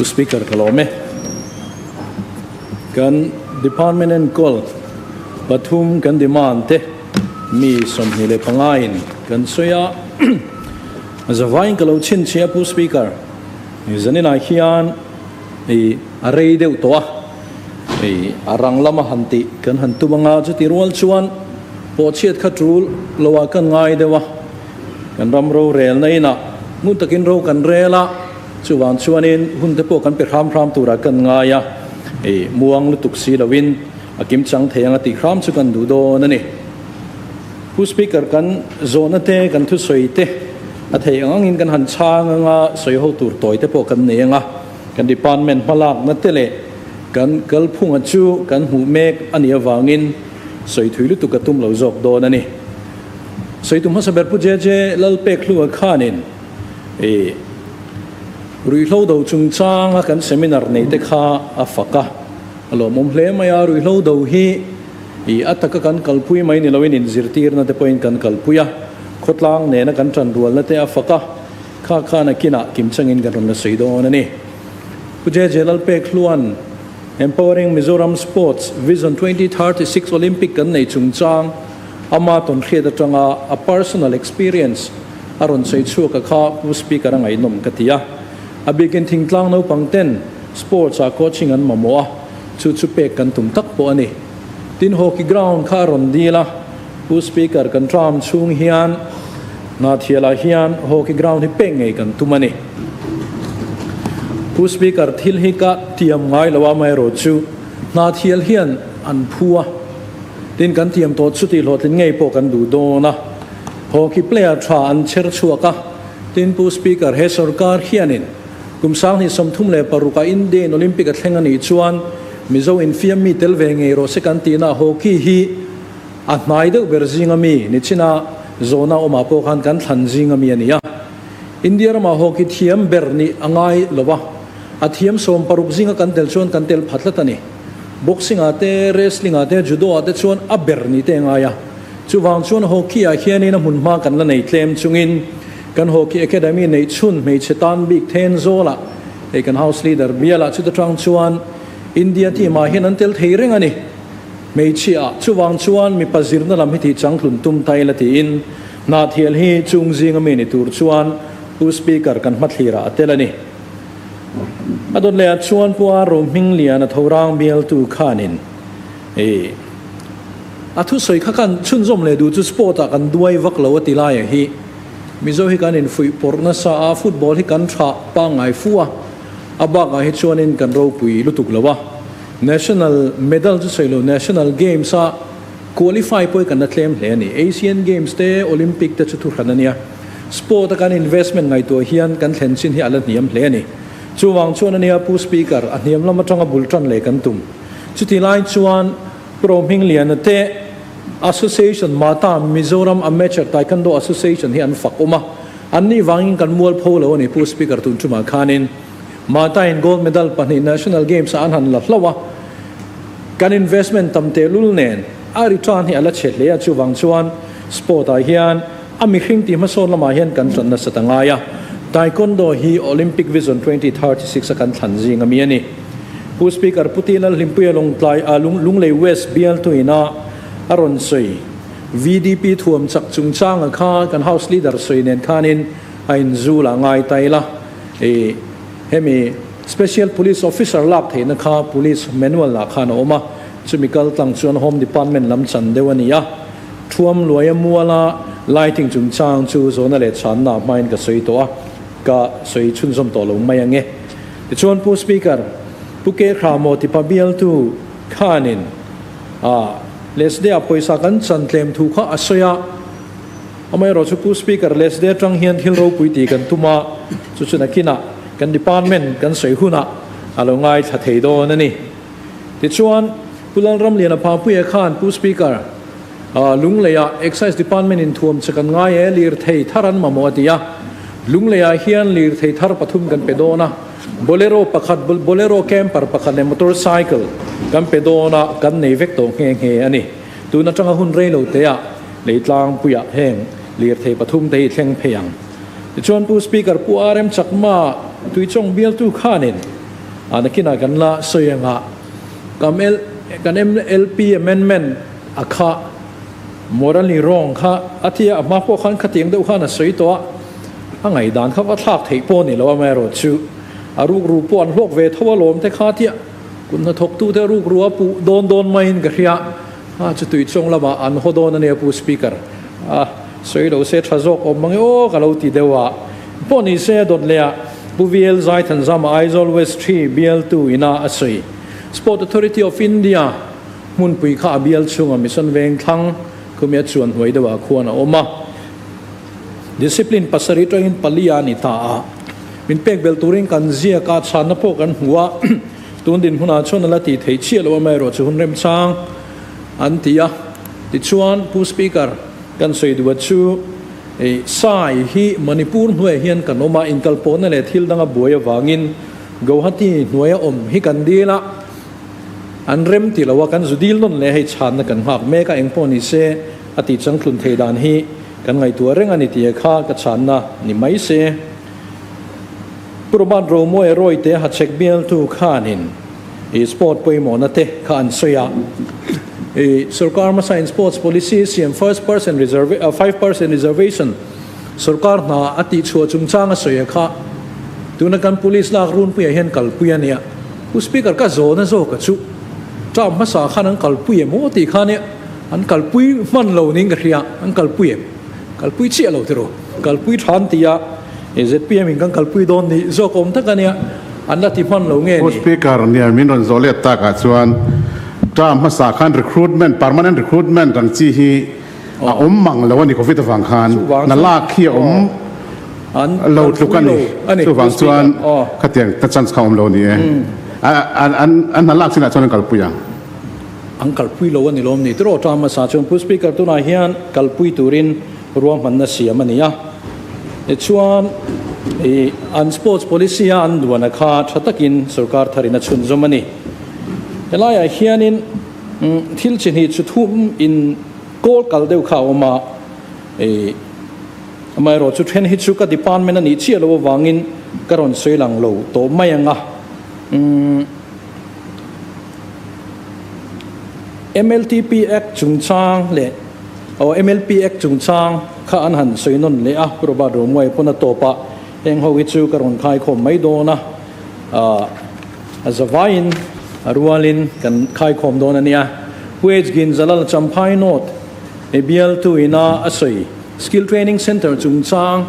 Pu Speaker ka lawm e. Kan Department enkawl pathum kan demand te mi 25 in kan sawi a, zavaiin ka lo chhinchhiah a Pu Speaker. Zaninah hian i a rei deuh tawh a, i a rang lama han tih kan han tum anga chuti rual chuan pawhchhiat kha tul loah kan ngai deuh a, kan ram rorelna inah ngun takin ro kan rel a, chuvang chuanin hun te pawh kan pe hram hram turah kan ngai a, i muang lutuk si loin a kim chang thei anga tih hram chu kan duh dawn a ni. Pu Speaker, kan zawhna te, kan thusawi te a theih ang angin kan han chhang anga sawi ho tur tawi te pawh kan nei anga, kan department hmalakna te leh kan kalphunga chu kan hmuh mek a nih avangin sawi thui lutuk a tum lo zawk dawn a ni. Sawi tum hmasa ber Pu JJ Lalpekhlua khanin i ruihhlo do chungchanga kan seminar nei te kha a fak a, a lawmawm hle mai a, ruihhlo do hi I a taka kan kalpui mai ni loin inzirtirna te pawhin kan kalpui a, khawtlang nena kan tanrualna te a fak a, kha khan a kinah kimchangin kan rawn la sawi dawn a ni. Pu JJ Lalpekhluan Empowering Mizoram Sports Vision 2036 Olympic kan nei chungchang ama tawn hriat atanga a personal experience a rawn sawi chhuak a kha Pu Speaker a ngaihnawm ka ti a. A bikin thingtlang naupang ten sports ah coaching an mamawh a, Chu chu pek kan tum tak pawh a ni. Tin, hockey ground kha a rawn dil a, Pu Speaker, kan term chhung hian Hnathialah hian hockey ground hi pek ngei kan tum a ni. Pu Speaker, thil hi ka tiam ngai lo a, amaherawh chu Hnathial hian an phu a, tin kan tiam tawh chu tih hlawhtlin ngei pawh kan duh dawn a. Hockey player tha an chher chhuak a, tin Pu Speaker, he sorkar hianin Kum 2036 ah Indian Olympic a thleng a nih chuan Mizo infiam mi tel ve ngei rawh se kan tihna hockey hi a hnai deuh ber zinga mi nichina zawhna awmah pawh khan kan thlan zinga mi a ni a. India ramah hockey thiam ber nih a ngai lo a, a thiam 16 zinga kan tel chuan kan tel pha tlat a ni. Boxing ah te, wrestling ah te, judo ah te chuan a ber nih te a ngai a. Chuvang chuan hockey ah hianin a hmunhma kan la nei tlem chungin Kan Hockey Academy neih chhun hmeichhe tan bik then zawlah hei kan House Leader bialah chuta tang chuan India team ah hian an tel thei reng a ni. Hmeichhia chuvang chuan mipa zirna lam hi tih changtlun tum ta ila tiin Hnahthial hi chung zinga mi ni tur chuan Pu Speaker kan hmathlir ah a tel a ni. A dawt leh ah chuan Pu Ar Rohminglian a thorang bialtu khanin i a thusawi kha kan chhunzawm leh duh chu sport ah kan duai vak lo a ti lai ah hi Mizo hi kan infuih pawrh nasa a, football hi kan tha pangngai fu a, a bakah hi chuanin kan ropui lutuk lo a. National medal chu sawi lo, National Games a qualify pawh hi kan la tlem hle a ni. Asian Games te, Olympic te chu thuhran a nia. Sport a kan investment ngaihtuah hian kan thlen chin hi a la hniam hle a ni. Chuvang chuan a nia Pu Speaker, a hniam lam atanga bul tan leh kan tum. Chutih lai chuan Pu Rohmingliana te, Association Mata Mizoram Amateur Taekwondo Association hi an fak awm a, an nih vangin kan mual pho lo a ni Pu Speaker tun tumah khanin Mata in Gold Medal pahnih National Games ah an han la hlauh a, kan investment tam tehlul nen a return hi a la chhe hle a, chuvang chuan sport ah hian a mihring tih hmasawn lamah hian kan tlan nasat a ngai a, Taekwondo hi Olympic Vision 2036 a kan thlan zing ami a ni. Pu Speaker Pu T Lalhlimpuia Lawngtlai a Lunglei West bialtu ina a rawn sawi. VDP thuam chak chungchanga kha kan House Leader sawi nen khanin a inzul a ngai ta ila. I hemi Special Police Officer lak theihna kha Police Manual ah khan a awm a, chumi kal tlang chuan Home Department lam chan deuh a ni a. Thuam luaia muala lighting chungchang chu zawhna leh chhanna hmain ka sawi tawh a, ka sawi chhunzawm tawh lo mai ange. Tichuan Pu Speaker, Pu Ke Hramaw tipa bialtu khanin a Lesde-a pawisa kan chan tlem thu kha a sawi a, amaherawh chu Pu Speaker Lesde atang hian thil ropui tih kan tum a, chu chu nakinah kan department kan sawi hunah a lo ngaithla thei dawn a ni. Tichuan Pu Lalramliana Papuia khan Pu Speaker, Lungleiah Excise Department in thuam che kan ngai e, lirthei thar an mamawh a ti a. Lungleiah hian lirthei thar pathum kan pe dawn a, Bolero pakhat, Bolero camper pakhat leh motorcycle kan pe dawn a, kan nei vek tawh nghe nghe a ni. Tun atanga hun rei lo teah Leitlangpuiah heng lirthei pathum te hi thleng phei ang. Tichuan Pu Speaker Pu RM Chakma Tuichawng bialtu khanin. Nakinah kan la sawi anga kam kan MLP amendment a kha morally wrong kha a ti a, a hma pawh khan khatiang deuh khan a sawi tawh a, a ngaihdan kha va thlak theih pawh a ni lo a, amaherawhchu a rukru pawh an hlawk ve tho alawm te kha tia kut hnathawktu te rukru a puh dawn dawn maiin ka hria a, chutui chawng lamah an haw dawn a nia Pu Speaker a sawi lo se tha zawk awm mang e aw ka lo ti deuh a, pawh ni se a dawt leh a Pu VL Zaithanzama Aizawl West 3 bialtu ina a sawi Sport Authority of India hmunpui kha a bial chhunga Mission Vengthlang khumi a chuan hnuai deuhah khuan a awm a. Discipline pasarih tawngin pali a ni ta a, min pek belh turin kan ziak a, chhanna pawh kan hmu a, tun dinhmunah chuan a la tih theih chiah loh amaherawh chu hun remchang an ti a. Tichuan, Pu Speaker, kan sawi duh a chu Sai hi Manipur hnuaiah hian kan awm a, inkalpawhna leh thil danga buai avangin Guwahati hnuaia awm hi kan dil a, an rem ti lo a, kan zu dil nawn leh hei chhanna kan nghak mek a, engpawh ni se a tih changtlun thei dan hi Kan ngaihtuah reng a ni tih kha ka chhanna ni mai se. Pu Robert Romawia Rawite Hachhek bialtu khanin i sport pawimawhna te kha an sawi a. I sorkar hmasa in sports policy siam first person reserve 5% reservation sorkar hna a tihchhuah chungchang a sawi a kha tuna kan police lak runpuiah hian kalpui a nia. Pu Speaker ka zawhna zawk a chu term hmasa khan an kalpui em aw tih kha nia. An kalpui hman lo niin ka hria, an kalpui em? Kalpui chiah lo tiraw? Kalpui tha an ti a, zpm in kan kalpui dawn ni zawk awm tak a nia, an la ti hman lo nge Pu ni? Speaker, nia min rawn zawh let takah chuan term hmasa khan recruitment, permanent recruitment ang chi hi a awm mang lo a ni Covid avang khan, Chuvang na chuan lak hi a awm an lo tluk kalpui a ni. lo a ni Pu Chuvang Speaker, chuan aw. khatiang ta chance kha a awm lo a ni e. An hna lak chinah chuan an kalpui ang. An kalpui lo a ni lawm ni tiraw term hmasa chuan Pu Speaker tunah hian kalpui turin ruahmanna siam a ni a. Tichuan ih an sports policy a an duana kha tha takin sorkar tharin a chhunzawm a ni. Helaiah hianin thil chi hnih chu thum in kawl kal deuh kha a awm a, ih amaherawh chu then hi chu ka department a nih chiah loh avangin ka rawn sawi lang lo tawh mai ang a. MLTP Act chungchang leh aw MLP Act chungchang kha an han sawi nawn leh a, Pu Robert Romuai pawn a tawp a, heng ho hi chu ka rawn khaikhawm mai dawn a, a zavaiin a rualin kan khaikhawm dawn a nia. Pu H Ginzalal Champhai North bialtu ina a sawi Skill Training Centre chungchang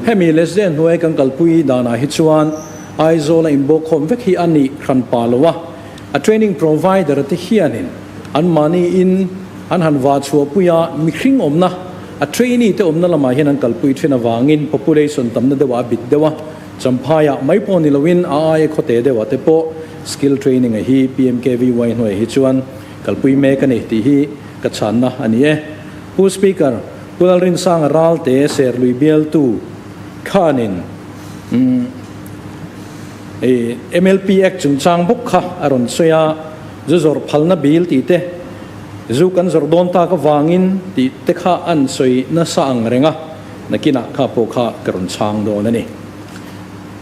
hemi lesden hnuai kan kalpui danah hi chuan Aizawl a inbawkkhawm vek hi a nih hran pah lo a, a training provider te hianin an mahni in an han vah chhuahpui a, mihring awmna, a trainee te awmna lamah hian an kalpui thin avangin population tamna deuhah a bit deuh a, Champhaiah mai pawh ni loin a aia khawte deuhah te pawh skill training a hi PMKVY hnuaiah hi chuan kalpui mek a ni tih hi ka chhanna a ni e. Pu Speaker, Pu Lalrinsanga Ralte Serlui bialtu khanin Umm i MLP Act chungchang bawk kha a rawn sawi a, zu zawrh phalna bil tih te, zu kan zawrh dawn tak avangin tih te kha an sawi nasa ang reng a, nakinah kha pawh kha ka rawn chhang dawn a ni.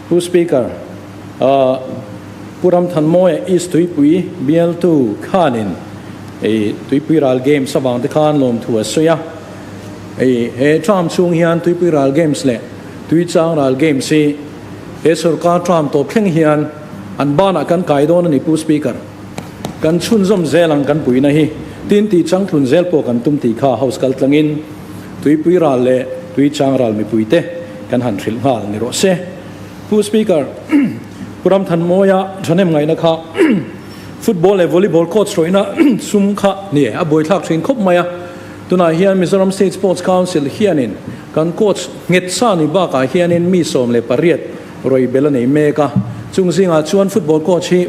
Pu Speaker, ah Pu Ramthanmawia East Tuipui bialtu khanin i Tuipui Ral Games avang te khan lawmthu a sawi a, i he term chhung hian Tuipui Ral Games leh Tui chang ral games hi he sorkar term tawp thleng hian an banah kan kai dawn a ni Pu Speaker. Kan chhunzawm zel ang kan puihna hi tin tih chang tlun zel pawh kan tum tih kha House kal tlangin Tuipui ral leh Tui chang ral mipuite kan han hrilh nghal ni rawh se. Pu Speaker, Pu Ramthanmawia thahnem ngaihna kha Football leh Volleyball coach rawihna sum kha ni a buaithlak thin khawp mai a. Tunah hian Mizoram State Sports Council hianin Kan coach nghet sa ni bakah hianin mi 18 rawi bel a nei mek a, chung zingah chuan football coach hi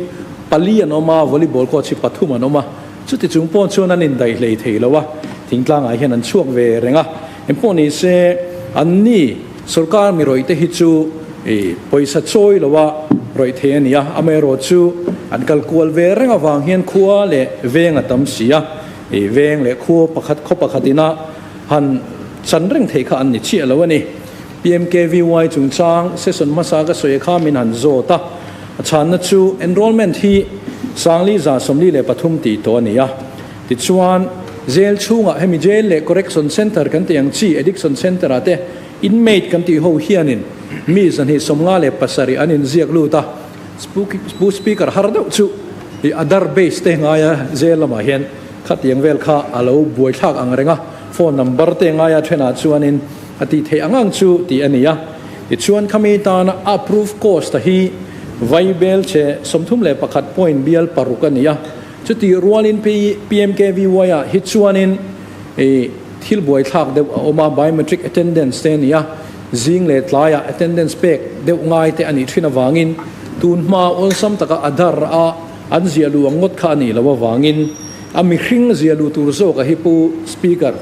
pali an awm a, volleyball coach hi pathum an awm a, chuti chung pawh chuan an indaih hlei thei lo a, thingtlangah hian an chhuak ve reng a, engpawh ni se an ni sorkar mi rawih te hi chu pawisa chawi lo a rawih thei a ni a, amaherawh chu an kal kual ve reng avang hian khua leh veng a tam si a, veng leh khua pakhat khaw pakhat ina Han chan reng theih kha an ni chiah lo a ni. PMKVY chungchang session hmasa ka sawi kha min han zawt a. A chhanna chu enrollment hi 4143 tih tawh a ni a. Tichuan, jail chhungah hemi jail leh correction centre kan tih ang chi addiction centre ah te inmate kan tih ho hianin mi 257 an inziak lut a. Pu Speaker har deuh chu i Aadhaar base te ngaia jail lamah hian khatiang vel kha a lo buaithlak ang reng a, phone number te ngaia thenah chuanin a tih theih ang ang chu tih a ni a. Tichuan khami tana approve cost a hi Vaibel che 31 point bial paruk a ni a. Chutih rualin PMKVY ah hi chuanin i thil buaithlak deuh a awm a, biometric attendance te a ni a, zing leh tlaiah attendance pek deuh ngai te a nih thin avangin tun hma awlsam taka Aadhaar a an ziah luh ang ngawt kha a nih loh avangin a mihring ziah luh tur zawk a hi Pu Speaker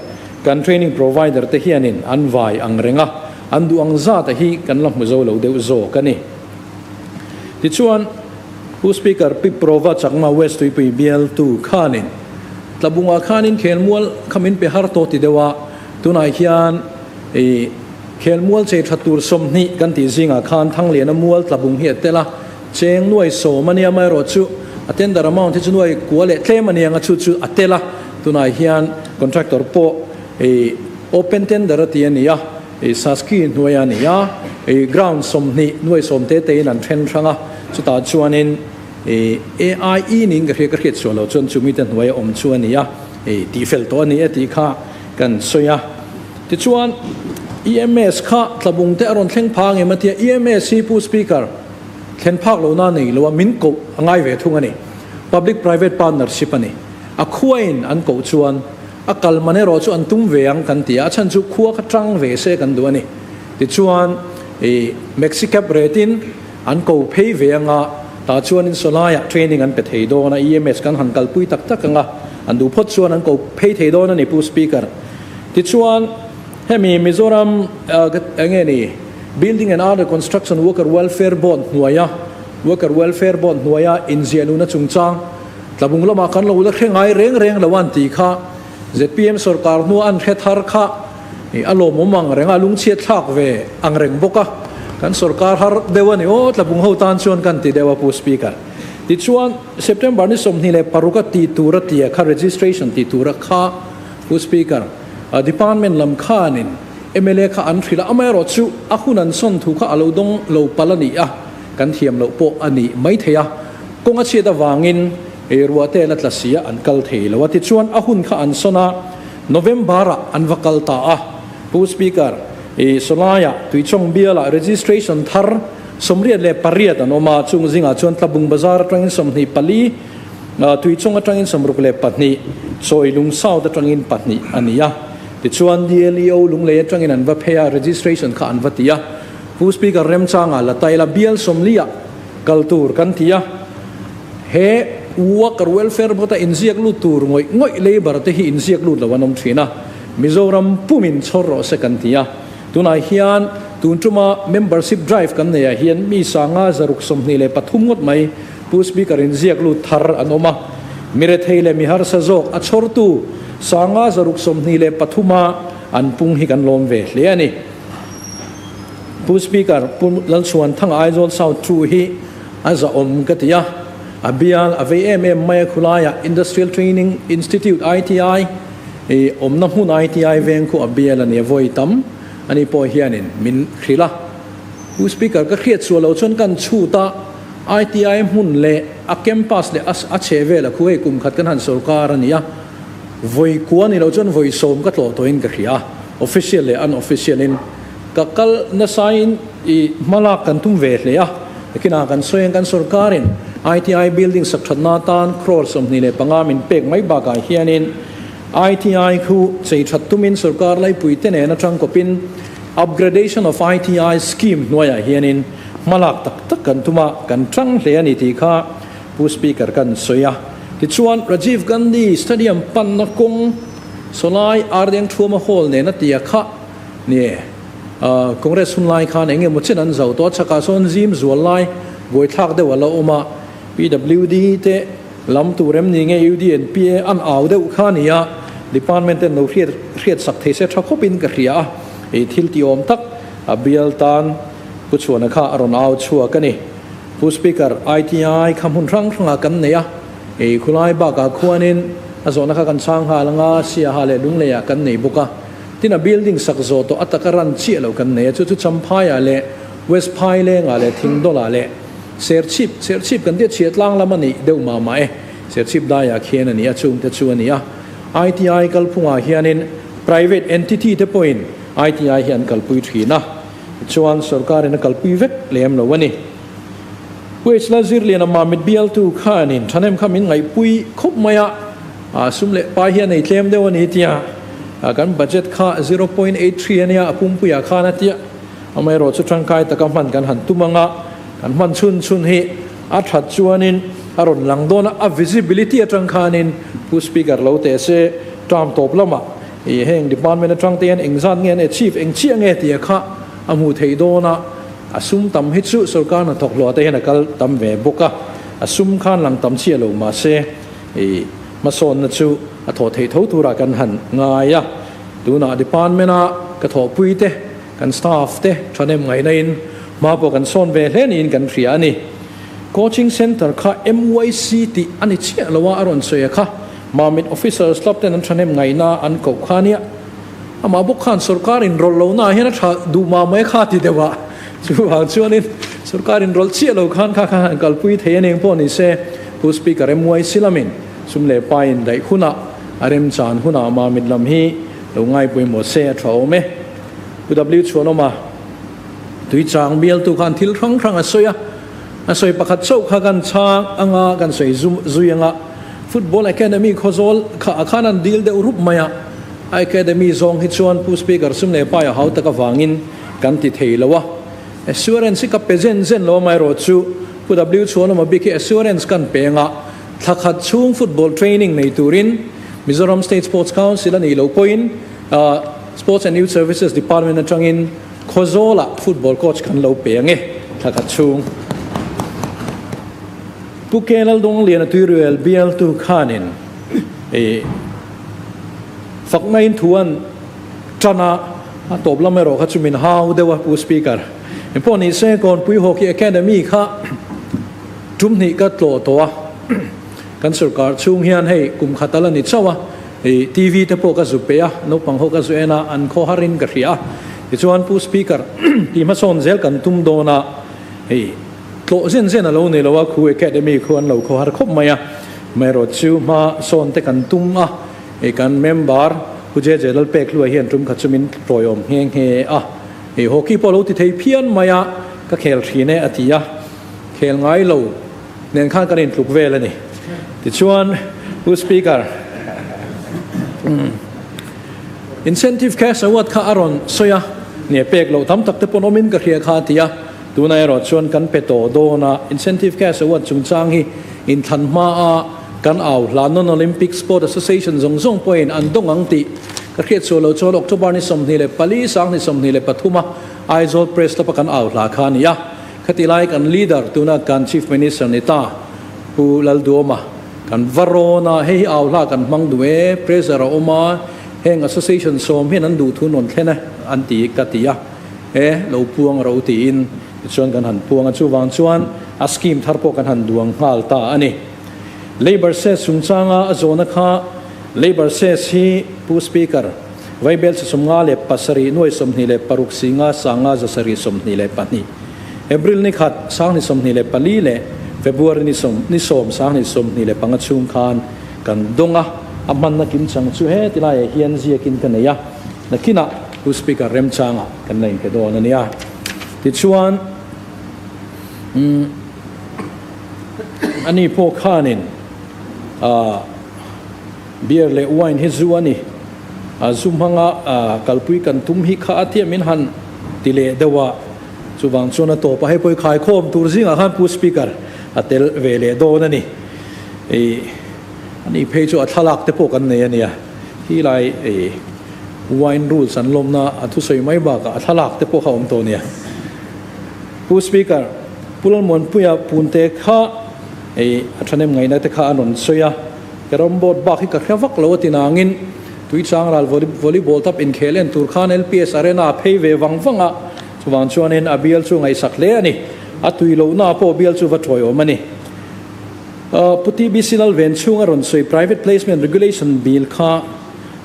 kan training provider te hianin an vai ang reng a, an duh ang zat a hi kan la hmu zo lo deuh zawk a ni. Tichuan. Pu Speaker, Pi Prova Chakma West Tuipui bialtu khanin Tlabungah khanin khelmual kha min pe har tawh ti deuh a, tunah hian i khelmual chei tha tur 20 kan tih zingah khan Thangliana mual Tlabung hi a tel a, cheng nuai sawm a nia amaherawhchu a tender amount hi chu nuai kua leh tlem a nia anga chu chu a tel a, tunah hian contractor pawh i open tender a ti a ni a. I Saski hnuai a ni a, i ground 20 nuai sawm te te in an then hrang a, chutah chuanin i AIE niin ka hria ka hriat chhuah loh chuan chumi te hnuai a awm chu a ni a, i tihfel tawh a ni e tih kha kan sawi a. Tichuan EMS kha tlabung te a rawn thleng phah angem a tia, EMS hi Pu Speaker thlen phak lohna a nei lo a, min koh a ngai ve thung a ni. Public Private Partnership a ni. A khuain an koh chuan A kal man erawh chu an tum ve ang kan ti a, a chhan chu khua kha tang ve se kan duh a ni. Tichuan i Maxi cab retin an ko phei ve ang a, tah chuanin sawlaiah training an pe thei dawn a, EMS kan han kalpui tak tak ang a, an duh phawt chuan an ko phei thei dawn a ni Pu Speaker. Tichuan hemi Mizoram eng nge ni Building and Other Construction Worker Welfare Board hnuaia Worker Welfare Board hnuaia inziahnuna chungchang Tlabung lamah kan lo la hre ngai reng reng lo an tih kha zpm sorkar hnua an hre thar kha a lawmawm ang reng a, lungchhiat thlak ve ang reng bawk a, kan sorkar har deuh a ni aw, Tlabung ho tan chuan kan ti deuh a Pu Speaker. Tichuan September ni 26 a tih tur a tia kha registration tih tura kha Pu Speaker, Department lam khanin mla kha an hrilh a, amaherawhchu a hun an sawn thu kha a lo dawng lo palh a ni a, kan thiam loh pawh a nih maithei a. Kawng a chhiat avangin ruahte la tla sia an kal thei lo a, tichuan a hun kha an sawn a, November-ah an va kal ta a. Pu Speaker, i sawlaiah Tuichawng bialah registration thar 88 an awm a, chung zingah chuan Tlabung Bazar atangin 24, Tuichawng atangin 62, Chawilung South atangin pahnih a ni a. Tichuan DLEO Lunglei atangin an va phei a, registration kha an va ti a. Pu Speaker, remchangah la ta ila bial 40-ah Kal tur kan ti a, he worker welfare board a inziak lut tur ngawih ngawih labour te hi inziak lut lo an awm thin a, Mizoram pumin chhawr rawh se kan ti a. Tunah hian tun tuma membership drive kan neih ah hian mi sanga 623 ngawt mai Pu Speaker inziak lut thar an awm a, mi rethei leh mi harsa zawk a chhawrtu sanga 623 a an pung hi kan lawm ve hle a ni. Pu Speaker, Pu Lalchhuanthanga Aizawl South thu hi a zahawm ka ti a, a bial a vei em em mai a khulaiah Industrial Training Institute, ITI, i awmna hmun ITI veng khu a bial a ni a, vawi tam a ni pawh hianin min hrilh a. Pu Speaker, ka hriat sual lo chuan kan chhut a, ITI hmun leh a campus leh a chhe vel a khu hei kum khat kan han sorkar a ni a, vawi kua ni lo chuan vawi sawm ka tlawh tawhin ka hria a, official leh unofficial in. Ka kal nasain i hmalak kan tum ve hle a, nakinah kan sawi ang kan sorkarin ITI building sak thatna atan crore 25 min pek mai bakah hianin ITI khu chei that tumin sorkar laipui te nen atang kawpin upgradation of ITI scheme hnuaiah hianin hmalak tak tak kan tum a, kan tang hle a ni tih kha Pu Speaker kan sawi a. Tichuan Rajiv Gandhi Stadium panna kawng sawlai Ardeng Thuama Hall nena tia kha Nie, Congress hun lai khan eng emaw chen an zo tawh a, chhakah sawn zim zual lai buaithlak deuh a la awm a, PWD te lam tur em ni nge UDNPA an au deuh kha a ni a, department ten lo hriat hriat sak thei se tha khawpin ka hria a, ei thil ti awm tak a bial tan Pu Chhuana kha a rawn au chhuak a ni. Pu Speaker, ITI kha hmun hrang hrangah kan nei a, ei khulai bakah khuanin a zawhna kha kan chhang nghal anga Siaha leh Lungleiah kan nei bawk a. Tin a building sak zawh tawh a taka ran chiah lo kan nei a, chu chu Champhaiah leh West Phailengah leh Thingdawlah leh Serchhip, Serchhip kan tia chhiah tlang lam a nih deuh mah mah e, Serchhip daiah khian a ni a, chungte chu a ni a. ITI kalphungah hianin private entity te pawhin ITI hi an kalpui thin a, tichuan sorkarin a kalpui vek lem lo a ni. Pu H. Lalzirliana Mamit bialtu khanin thahnem kha min ngaihpui khawp mai a, sum leh pai hi a nei tlem deuh a ni tia kan budget kha 0.83 a nia a pumpuiah khan a tia, amaherawh chu tangkai taka hman kan han tum anga kan hman chhun chhun hi a that chuanin a rawn lang dawn a, a visibility atang khanin Pu Speaker lo teh se term tawp lamah I heng department atang te hian engzat nge an achieve, eng chiah nge tih a kha a hmuh theih dawn a, a sum tam hi chu sorkar hnathawk hlawh te hian a kal tam ve bawk a, a sum khan lang tam chiah lo mahse i hmasawnna chu a thawh theih tho turah kan han ngai a, tunah department a ka thawhpui te, kan staff te thahnem ngaihna in hma pawh kan sawn ve hle niin kan hria a ni. Coaching centre kha MYC tih a ni chiah lo a, a rawn sawi a kha. Mamit Officers Club ten an thahnem ngaihna an koh kha nia. Amah bawk khan sorkar inrawlh lohna ah hian a tha duh mah mai kha ti deuh a. Chuvang chuanin sorkar inrawlh chiah lo khan kha khan han kalpui thei a ning pawh ni se, Pu Speaker MYC lamin sum leh pa in daih hunah a remchan hunah Mamit lam hi lo ngaipawimawh se a tha awm e. Pu W Chhuanawma Tuichang bialtu khan thil hrang hrang a sawi a. A sawi pakhat chauh kha kan chhang anga kan sawi zui anga Football Academy Khawzawl kha a khan an dil deuh rup mai a, a Academy zawng hi chuan Pu Speaker sum leh pai a hau tak avangin kan ti thei lo a, Assurance hi ka pe zen zen lo amaherawh chu Pu W Chhuanawma bik hi Assurance kan pe anga thla khat chhung football training nei turin Mizoram State Sports Council a nih loh pawhin Sports and Youth Services Department atangin Khawzawlah football coach kan lo pe ang e, thla khat chhung. Pu K Laldawng-Liana Tuiruel bialtu khanin i fakna in thu an tan a, a tawp lam erawh kha chu min hau deuh a Pu Speaker. Engpawh ni se Kawnpui Hockey Academy kha tum hnih ka tlawh tawh a, kan sorkar chhung hian hei kum khat a la ni chauh a, i TV te pawh ka zu pe a, naupang ho ka zu en a, an khaw harin ka hria a. Tichuan Pu Speaker tih hmasawn zel kan tum dawn a, hei tlawh zen zen a lo ni lo a, khu Academy khu an lo khaw har khawp mai a, amaherawh chu hma sawn te kan tum a, hei kan member Pu JJ Lalpekhlua hian tum khat chu min tawiawm nghe nghe a, hei hockey pawh a lo ti thei phian mai a, ka khel thin e a ti a, khel ngai lo. Nen khan kan intluk vel a ni. Tichuan, Pu Speaker, Incentive Cash Award kha a rawn sawi a, nge pek loh tam tak te pawn awmin ka hria kha a ti a, tunah erawh chuan kan pe tawh dawn a, Incentive Cash Award chungchang hi inthlan hmaa kan au hla Non-Olympic Sport Association zawng zawng pawhin an dawng ang tih ka hriat sual loh chuan October ni 24, 2023 a Aizawl Press Club a kan au hla kha a ni a. Khati lai kan leader tuna kan Chief Minister ni ta Pu Lalduoma kan va rawn a, hei hi au hla kan hmang duh e, pressure a awm a, heng association sawm hian an duh thu nawn thlen e an ti ka ti a, e lo puang ro tiin tichuan kan han puang a, chuvang chuan a scheme thar pawh kan han duang nghal ta a ni. Labour cess chungchanga a zawhna kha Labour cess hi Pu Speaker, Vaibel 57 nuai 26 singa sanga zasarih 22 April ni khat sang ni 24 leh February ni sawm ni sawm sang ni 25 chhung khan kan dawng a, a hmanna kim chang chu he ti laiah hian ziakin ka nei a, nakinah Pu Speaker remchangah kan la inpe dawn a nia. Tichuan umm ani pawh khanin ah. Beer leh wine hi zu a ni. A zu hmanga kalpui kan tum hi kha a tiam in han ti leh deuh a, chuvang chuan a tawp a, hei pawh hi khaikhawm tur zingah khan Pu Speaker a tel ve leh dawn a ni. Ih ani phei chu a thlalak te pawh kan nei a nia, hi lai ih wine rules an lawmna a thusawi mai bakah a thlalak te pawh kha a awm tawh a nia. Pu Speaker, Pu Lalmuanpuia punte kha ih a thahnem ngaihna te kha a rawn sawi a. Carrom board bak hi ka hre vak lo a ti nangin Tuichang ral volleyball tap inkhel en tur khan LPS Arena a phei ve vang vang a, chuvang chuanin a bial chu ngaihsak hle a ni. A tui lohna pawh bial chu va tawiawm a ni. Pu TBC Lalven chhunga rawn sawi Private Placement Regulation Bill kha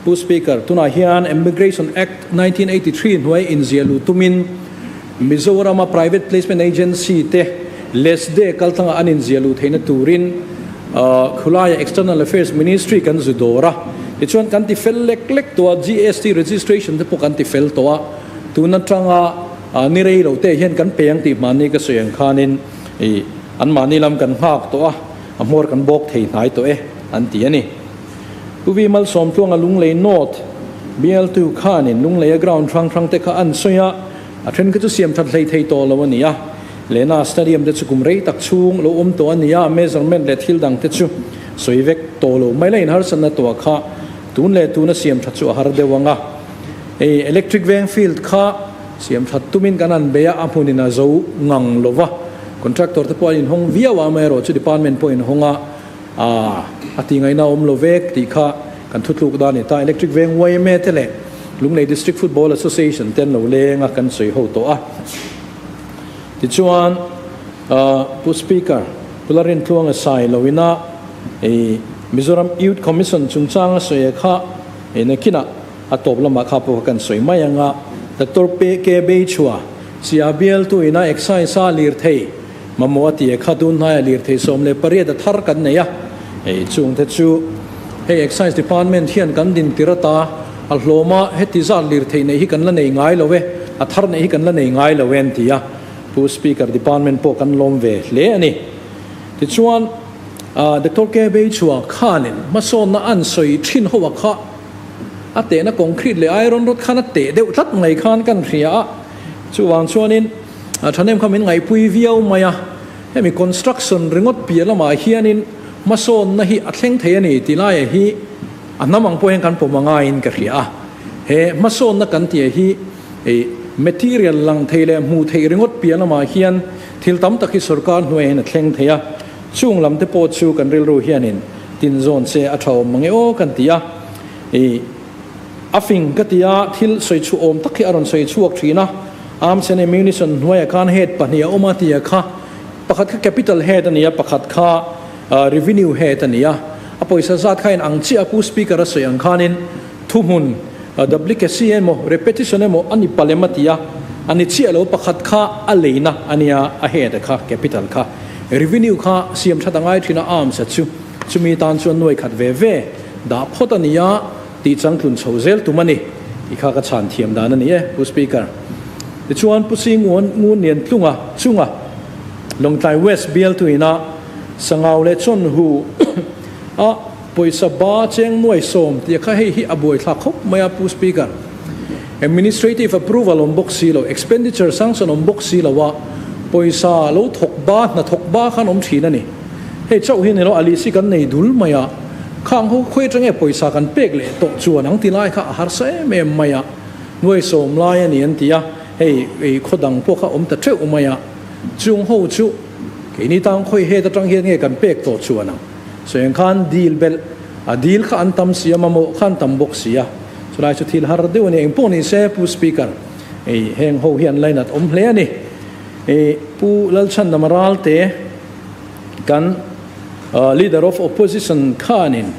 Pu Speaker, tunah hian Immigration Act 1983 hnuai inziah luh tumin Mizorama Private Placement Agency te LESDE kaltlanga an inziah luh theihna turin khulaia External Affairs Ministry kan zu dawr a. Tichuan kan ti fel lek lek tawh a, GST registration te pawh kan ti fel tawh a. Tun atanga ni rei lo te hian kan pe ang tih hmanni ka sawi ang khanin anmahni lam kan nghak tawh a, a hmawr kan bawk thei hnai tawh e an ti a ni. Pu Vi Malsawmtluanga Lunglei North bialtu khanin Lungleia ground hrang hrang te kha an sawi a, a then kha chu siam that hlei thei tawh lo a ni a. Lehna stadium te chu kum rei tak chhung lo awm tawh a ni a, measurement leh thil dang te chu sawi vek tawh lo mai la inharsatna tawh kha tun leh tuna siam that chu a har deuh ang a. Hei electric veng field kha siam that tumin kan han bei a, a hmunin a zo ngang lo va, contractor te pawh an inhawng viau a, amaherawhchu department pawh inhawng a, A, a ti ngaihna awm lo vek tih kha kan thutluk dan a ni ta. Electric Veng yma te leh Lunglei District Football Association te an lo leng a, kan sawi ho tawh a. Tichuan, Pu Speaker, Pu Lalrintluanga sai lo ina i Mizoram Youth Commission chungchanga sawi kha i nakinah a tawp lamah kha pawh kha kan sawi mai ang a. Doctor PK Beichhua, Sia bialtu ina Excise a lirthei Mamawh a ti e kha tun hnaia lirthei 18 a thar kan nei a, hei chungte chu hei Excise Department hian kan din tir ata a hlawm a, heti zat lirthei neih hi kan la nei ngai lo e, a thar neih hi kan la nei ngai lo e an ti a, Pu Speaker Department pawh kan lawm ve hle a ni. Tichuan Doctor K Beichhua khanin hmasawnna an sawi thin ho a kha a tehna concrete leh iron rod khan a teh deuh tlat mai khan kan hria a, chuvang chuanin A thahnem kha min ngaihpui viau mai a, hemi construction ringawt piah lamah hianin hmasawnna hi a thleng thei a ni tih laiah hi a hnam ang pawh hian kan pawm a ngaiin ka hria a. He hmasawnna kan tih hi material lang thei leh hmuh theih ringawt piah lamah hian thil tam tak hi sorkar hnuaiah hian a thleng thei a, chung lam te pawh chu kan rilru hianin tinzawn se a tha awm mange aw kan ti a. A fing ka ti a, thil sawi chhuah awm tak hi a rawn sawi chhuak thin a, Arms and Ammunition hnuaiah khan head pahnih a awm a tia kha, pakhat kha capital head a ni a, pakhat kha revenue head a ni a, a pawisa zat kha in ang chiah a, Pu Speaker a sawi ang khanin thuhmun duplicacy emaw repetition emaw a ni palem a ti a, a ni chiah lo, pakhat kha a leina a nia, a head a kha capital kha revenue kha siam that a ngai thin a, arms a chu chumi tan chuan nuai khat ve ve dah phawt a ni a. Tih changtlun chho zel tum a ni tih kha ka chhan thiam dan a ni e, Pu Speaker. Tichuan, Pu Sing Ngun Lian Tlunga chunga Lawngtlai West bialtu ina Sangau leh Chawnhu a pawisa ba cheng nuai sawm tih kha hei hi a buaithlak khawp mai a, Pu Speaker. Administrative approval awm bawk si lo, expenditure sanction awm bawk si lo a, pawisa lo thawk ba, hna thawk ba khan awm thin a ni. Hei chauh hi ni lo, a lisi kan nei dul mai a, khang ho khawi atang nge pawisa kan pek leh tawh chuan ang ti lai kha a harsa em em mai a, nuai sawm lai a ni an ti a, hei ei khaw dang pawh kha awm ta teuh mai a, chung ho chu keini tang khawi het atang hian nge kan pek tawh chuan ang sawi ang khan dil belh a dil kha an tam si a, mamawh kha an tam bawk si a, chulai chu thil har deuh a ni, engpawh ni se Pu Speaker ei heng ho hi an lainat awm hle a ni, ei Pu Lalchhandama Ralte. Kan Leader of Opposition khanin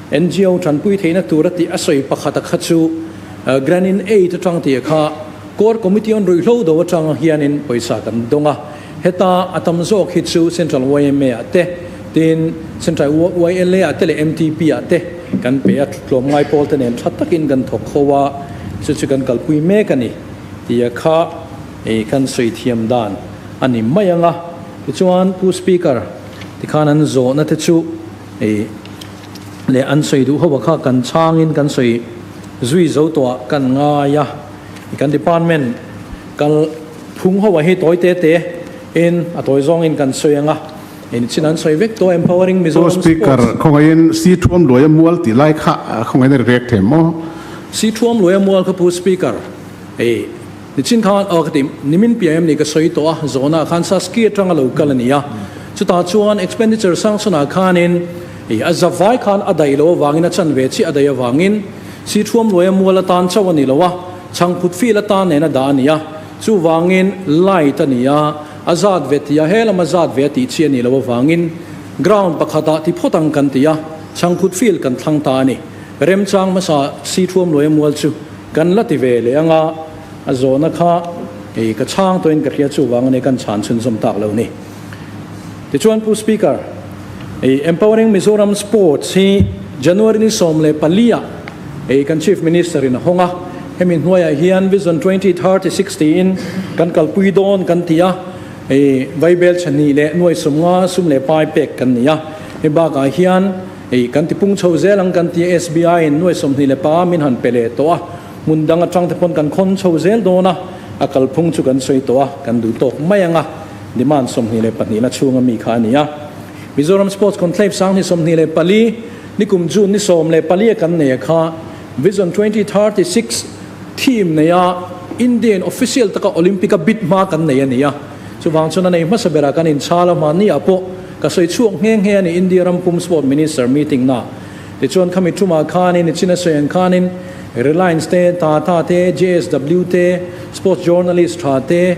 NGO tanpui theihna tur a tih a sawi pakhat a kha chu Grant in Aid atang tih a kha Core Committee on Ruihhlo do atang hianin pawisa kan dawng a, heta a tam zawk hi chu Central yma ah te, tin Central YLA ah te leh MTP ah te kan pe a, tlawmngai pawl te nen tha takin kan thawk ho a, chu chu kan kalpui mek a ni tih a kha kan sawi thiam dan a ni mai ang a. Tichuan Pu Speaker, tikhan an zawhna te chu ei leh an sawi duh ho kha kan chhangin kan sawi zui zo tawh ah kan ngai a, kan department kal phung ho ah hi tawi te te in a tawi zawngin kan sawi ang a, in chin an sawi vek tawh Empowering Pu Mizoram Speaker, Sports. Khawngaihin Si Thuam Luaia Mual tih lai kha khawngaihin a rek thei maw? Si Thuam Luaia Mual kha Pu Speaker, ei. Nichin khan aw ka ti, nimin piah em ni ka sawi tawh a, zawhna ah khan Saski atang a lo kal a ni a, chutah chuan expenditure sanction ah khanin ih a zavai khan a daih loh avangin a chanve chiah a daih avangin Sithuam luaia mual atan chauh a ni lo a, chhangphut field atan nen a dah a ni a, chuvangin light a ni a, A zat ve ti a, he lam a zat ve a tih chi a nih loh avangin ground pakhatah ti phawt ang kan ti a, chhangphut field kan thlang ta a ni. Remchang hmasa si thuam luai a mual chu kan la ti ve leh ang a, a zawhna kha ei ka chhang tawhin ka hria chuvang a ni kan chhan chhunzawm tak lo ni. Tichuan Pu Speaker, ei Empowering Mizoram Sports hi January ni 14 ah ei kan Chief Minister in a hawng a, hemi hnuaiah hian Vision 2036 tiin kan kalpui dawn kan ti a, ei Vaibel chhani leh nuai 50 sum leh pai pek kan ni a, hei bakah hian ei kan ti pung chho zel ang kan ti a, SBI in nuai 25 min han pe leh tawh a, hmun dang atang te pawn kan khawn chho zel dawn a, a kalphung chu kan sawi tawh a, kan duh tawk mai ang a. Demand 22 na chhunga mi kha a ni a. Mizoram Sports Conclave 2024, nikum June ni 14 a kan nei a kha Vision 2036 theme neia Indian official taka Olympic a bid hma kan nei a ni a. Chuvang chuan a nei hmasa berah kan inchhal a, hmanni ah pawh ka sawi chhuak nghe nghe a ni India ram pum Sport Minister meeting na. Tichuan khami tumah khanin i chin a sawi ang khanin Reliance te, Tata te, JSW te, Sports Journalist tha te,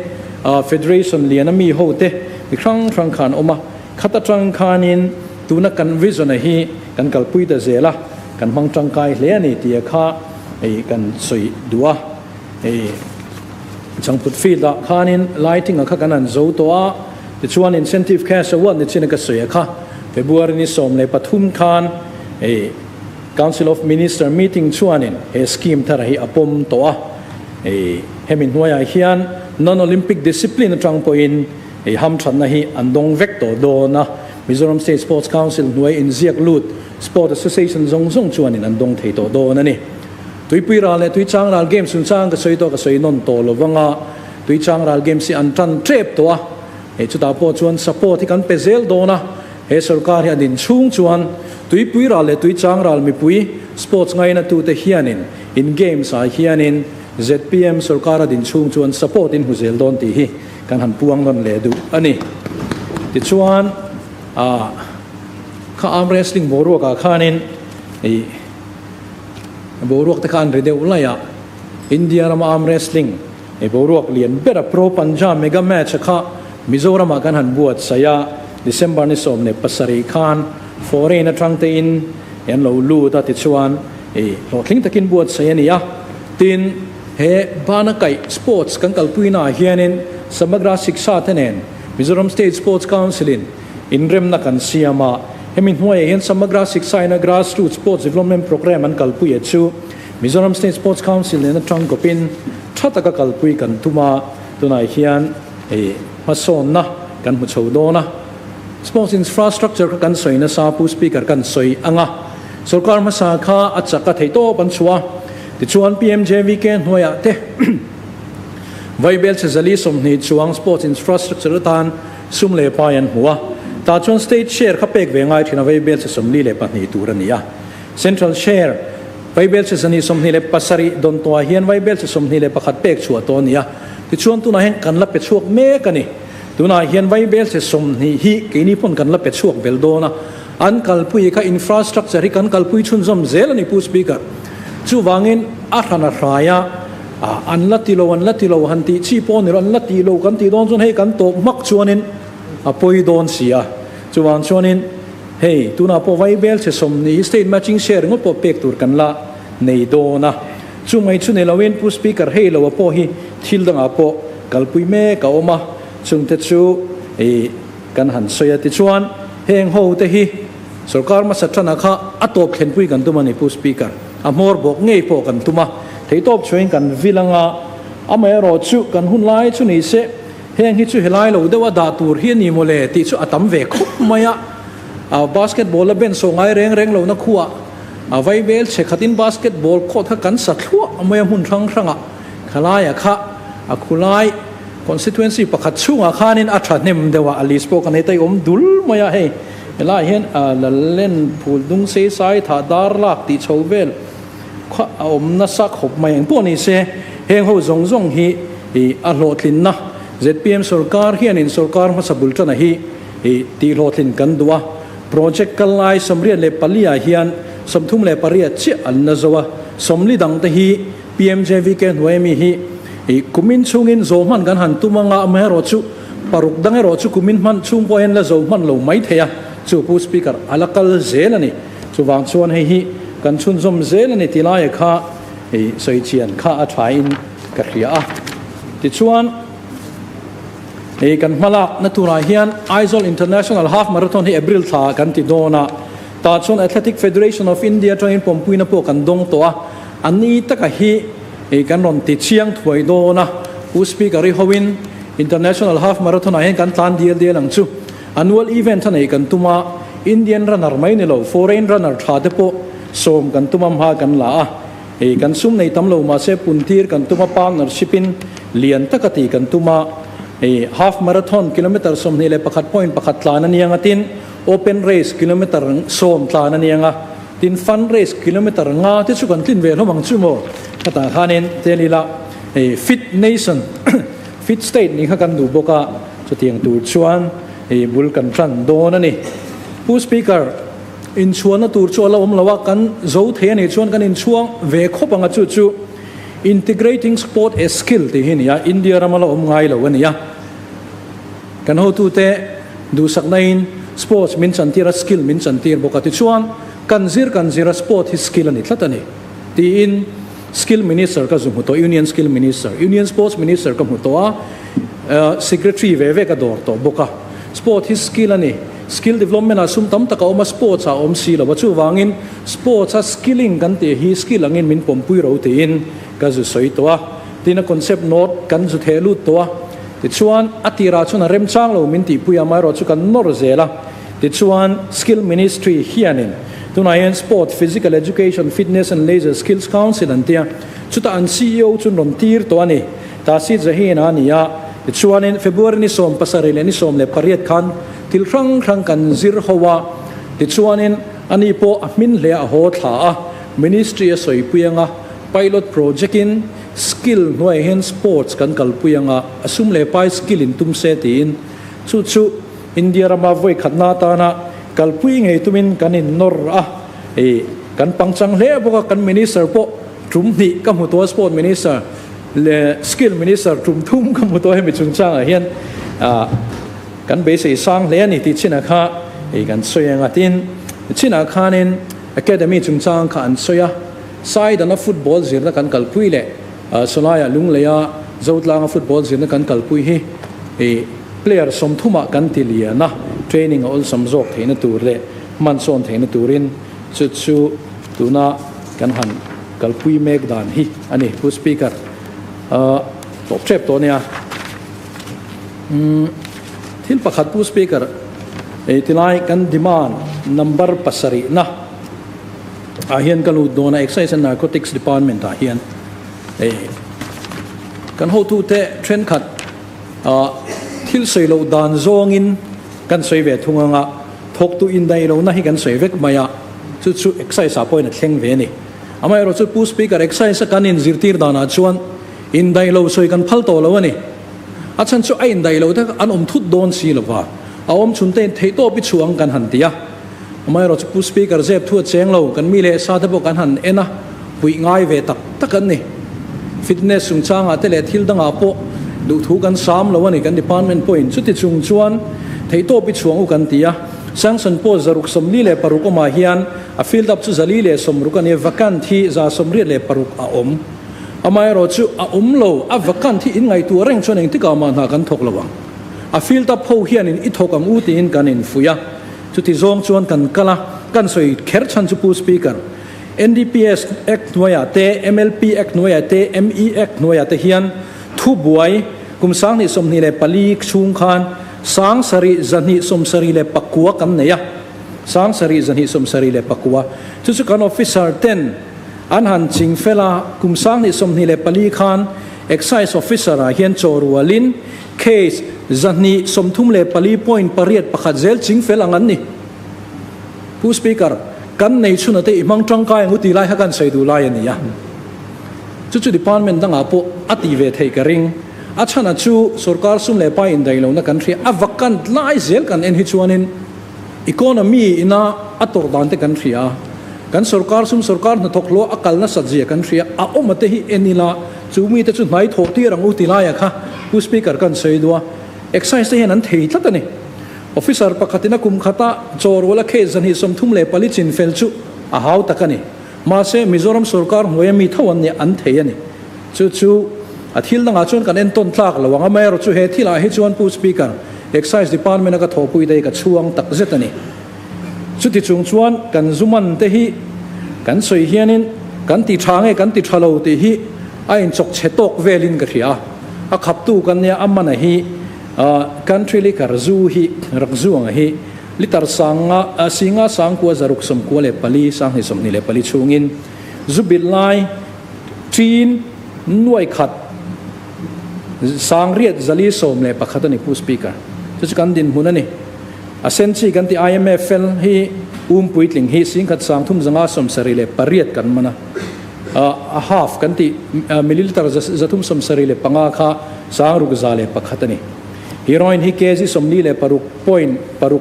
Federation lian a mi ho te mi hrang hrang khan awm a, khat atang khanin tuna kan vision a hi kan kalpui ta zel a, kan hmang tangkai hle a ni tih a kha hei kan sawi duh a. Hei Changphut field ah khanin lighting a kha kan han zo tawh a, tichuan incentive cash award ni chin a ka sawi a kha February ni 13 khan hei Council of Minister meeting chuanin he scheme thar hi a pawm tawh a, hei hemi hnuaiah hian non-Olympic discipline atang pawhin hei hamthatna hi an dawng vek tawh dawn a, Mizoram State Sports Council hnuai inziak lut Sport Association zawng zawng chuanin an dawng thei tawh dawn a ni. Tuipui ral leh Tuichang ral games chungchang ka sawi tawh ka sawi nawn tawh lo vang a, Tuichang ral games hi an tan tep tawh a, hei chutah pawh chuan support hi kan pe zel dawn a, He sorkar hi a din chhung chuan Tuipui ral leh Tuichang ral mipui sports ngainatute hianin in games ah hianin zpm sorkar a din chhung chuan support in hmu zel dawn tih hi kan han puang nawn leh duh a ni. Tichuan ah kha arm wrestling boruak ah khanin ih boruak te kha an ri deuh laih a, India rama arm wrestling He boruak lian bera Pro Panja Mega Match a kha Mizoram ah kan han buatsaih a, December ni 17 khan foreign atang te in an lo lut a tichuan i hlawhtling takin buatsaih a ni a. Tin, he bana kaih sports kan kalpui na ah hianin Samagra Shiksha te nen Mizoram State Sports Council in inremna kan siam a, hemi hnuaiah hian Samagra Shiksha ina Grassroots Sports Development Programme an kalpui a chu Mizoram State Sports Council nena tangkawpin tha taka kalpui kan tum a, tunah hian hei hmasawnna kan hmu chho dawn a. Sports infrastructure kha kan sawi nasa, Pu Speaker kan sawi ang a, sorkar hmasa kha a chak a theih tawp an chhuah a, tichuan PMJVK hnuaiah te Vaibel chhe 120 chuang sports infrastructure atan sum leh pai an hmu a, tah chuan state share kha pek ve ngai thin a Vaibel chhe 42 tur a ni a. Central share, Vaibel chhe 127 dawn tawhah hian Vaibel chhe 21 pek chhuah tawh a ni a, tichuan tunah hian kan la pe chhuak mek a ni. Tunah hian Vaibel chhe 20 hi keini pawn kan la pe chhuak bel dawn a, an kalpui kha infrastructure hi kan kalpui chhunzawm zel a ni Pu Speaker. Chuvangin a hran a hrai a, an la ti lo an la ti lo han tih chi pawh a ni lo, an la tih lo kan tih dawn chuan hei kan tawp hmak chuanin a pawi dawn si a, chuvang chuanin Hei, tunah pawh Vaibel chhe 20 hi state matching share ringawt pawh pek tur kan la nei dawn a. Chu mai chu ni loin Pu Speaker hei lo a pawh hi thil dangah pawh kalpui mek a awm a, chungte chu i kan han sawi a. Tichuan, heng ho te hi sorkar hmasa tanah kha a tawp thlenpui kan tum a ni Pu Speaker. A hmawr bawk ngei pawh kan tum a, theihtawp chhuahin kan vil anga, amaherawh chu kan hun lai chu ni se, Heng hi chu helai lo deuh a dah tur hi a ni mawle tih chu a tam ve khawp mai a. A basketball a ben sawh ngai reng reng lohna khuah a vaibel chhe khatin basketball court kha kan sa thluah mai a hmun hrang hrangah khalaiah kha a khulai constituency pakhat chhungah khanin a thahnem deuh a, a list pawh kan ei ta i awm dul mai a hei helaiah hian a lalen phul dung sei sai thah dar lak tih chho vel kha a awm nasa khawp mai engpawh ni se heng ho zawng zawng hi I a hlawhtlinna zpm sorkar hianin sorkar hmasa bul tana hi i tih hlawhtlin kan duh a, project kal lai 84 ah hian 38 chiah an la zo a, 40 dang te hi PMJVK hnuai ami hi i kumin chhungin zawh hman kan han tum anga amaherawhchu Paruk dang erawh chu kumin hman chhung pawh hian la zo hman lo mai thei a, chu Pu Speaker a la kal zel a ni. Chuvang chuan hei hi kan chhunzawm zel a ni ti laia kha hei sawi chian kha a thain ka hria a. Tichuan hei kan hmalakna turah hian Aizawl International Half Marathon hi April thla ah kan ti dawn a, tah chuan Athletic Federation of India atangin pawmpuina pawh kan dawng tawh a, a ni taka hi hei kan rawn ti chiang thuai dawn a, Pu Speaker i hoin International Half Marathon ah hian kan tlan dial dial ang chu. Annual event a neih kan tum a, Indian runner mai ni lo, foreign runner tha te pawh sawm kan tum a hma kan la a. Hei kan sum nei tam lo mahse puntir kan tum a, partnership in lian taka tih kan tum a. Hei half marathon kilometre 21.1 tlan a niang a tin open race kilometre 10 tlan a niang a, tin fun race kilometre nga te chu kan tlin ve hlawm ang chu maw? Khatah khanin tel ila hei fit nation fit state nih kha kan duh bawk a. Chutiang tur chuan i bul kan tan dawn a ni. Pu Speaker, inchhuanna tur chu a la awm lo a, kan zo thei a nih chuan kan inchhuang ve khawp ang a, chu chu Integrating Sport as Skill tih hi a ni a, India rama la awm ngai lo a ni a. Kan hotute duhsaknain sports min chantir a, skill min chantir bawk a, tichuan kan zir kan zir a, sport hi skill a ni tlat a ni tiin, Skill Minister ka zu hmu tawh, Union Skill Minister, Union Sports Minister ka hmu tawh a, Secretary ve ve ka dawr tawh bawk a. Sport hi skill a ni. Skill development ah sum tam tak a awm a, sports ah a awm si lo a, chuvangin sports a skilling kan tih hi skill angin min pawmpui ro tiin ka zu sawi tawh a. Tin a concept note kan zu theh lut tawh a. Tichuan a tirah chuan a remchang lo min tihpui a, amaherawhchu kan nawr zel a. Tichuan, Skill Ministry hianin tunah hian Sport, Physical Education, Fitness and Leisure Skills Council an tia, chutah an CEO chu rawn tir tawh a ni. Tasit Zahin a ni a. Tichuanin, February ni 17 leh ni 18 khan thil hrang hrang kan zir ho a. Tichuanin, ani pawh a hmin hle a haw thla a, Ministry a sawipui anga pilot project in skill hnuaiah hian sports kan kalpui anga a sum leh pai skill in tum se tiin chu chu India rama vawi khatna atana kalpui ngei tumin kan innawr a, ih kan pangchang hle bawk a, kan Minister pawh tum hnih ka hmu tawh a, Sport Minister leh Skill Minister tum thum ka hmu tawh a, hemi chungchangah hian ah kan beisei sang hle a ni tih chinah kha ih kan sawi ang a, tin chinah khanin Academy chungchang kha an sawi a, Saidana football zirna kan kalpui leh Sawlaiah Lungleia Zotlanga football zirna kan kalpui hi ih Player sawmthumah kan ti lian a, training a awlsam zawk theihna tur leh hmansawn theihna turin chu chu tuna kan han kalpui mek dan hi a ni. Pu Speaker, tawp tep tawh nia. Thil pakhat Pu Speaker, tilai kan demand number pasarihna ah hian ka lut dawn a, Excise and Narcotics Department ah hian kan hotute thenkhat, Thil sawi loh dan zawngin kan sawi ve thung anga, thawktu indaih lohna hi kan sawi vek mai a, chu chu excise ah pawhin a thleng ve a ni. Amaherawh chu Pu Speaker, excise a kan inzirtir danah chuan indaih lo sawi kan phal tawh lo a ni. A chhan chu a indaih loh te an awm thut dawn si lo va, a awm chhun te in theihtawp i chhuah ang kan han ti a. Amaherawh chu Pu Speaker, zep thu a cheng lo, kan mi leh sa te pawh kan han en a, puih ngai ve tak tak an ni. Fitness chungchangah te leh thil dangah pawh duhthu kan sam lo a ni kan department pawhin. Chuti chung chuan theihtawp i chhuang u kan ti a, sanction pawh 646 awmah hian a filled up chu 460 a ni a, vacant hi 186 a awm. Amaherawh chu a awm lo, a vacant hi inngaihtuah reng chuan engtikah mah hna kan thawk lo ang. A filled up ho hianin i thawk ang u tiin kan infuih a, chuti zawng chuan kan kal a, kan sawi kher chhan chu Pu Speaker, NDPS Act hnuaiah te, MLP Act hnuaiah te, ME Act hnuaiah te hian thubuai kum 2024 chhung khan 7279 kan nei a, 7279. Chu chu kan officer ten an han ching fel a, kum 2024 khan Excise Officer ah hian chaw rualin case 234.81 zel ching fel ang an ni. Pu Speaker, kan nei chhuna te i hmang tangkai ang u tih lai kha kan sawi duh lai a ni a. Chu chu department dangah pawh a tih ve theih ka ring. A chhana chu sorkar sum leh pai indaih lohna kan hria a, vacant lai zel kan en hi chuanin economy ina a tawrh dan te kan hria a, kan sorkar sum sorkar hnathawk hlawh a kal nasat zia kan hria a, awma te hi en ila chu mite chu hnai thawh tir ang u ti laiah kha Pu Speaker kan sawi duh a. Excise te hian an thei tlat a ni. Officer pakhatin a kum khata chaw ruala case 234 chin fel chu a hau tak a ni. Mahse, Mizoram sorkar hnuaia mi tho an nia an thei a ni. Chu chu a thil dangah chuan kan entawn tlak lo ang. Amaherawh chu he thilah hi chuan Pu Speaker, Excise Department a ka thawhpui te hi ka chhuang tak zet a ni. Chuti chung chuan kan zu man te hi kan sawi hianin kan ti tha nge kan ti tha lo tih hi a inchawk chhe tawk velin ka hria a. A khaptu kan nia a mana hi country liquor zu hi rak zu ang hi litre sanga singa sangkua zaruk 94 2024 chhungin zu bilh lai ṭin nuai khat 8411 a ni Pu Speaker. Chu chu kan dinhmun a ni. A sen chi kan tih IMFL hi um puitling hi 10 378 kan man a, a half kan tih milliliter 375 kha 6101 a ni. Heroin hi kg 46.6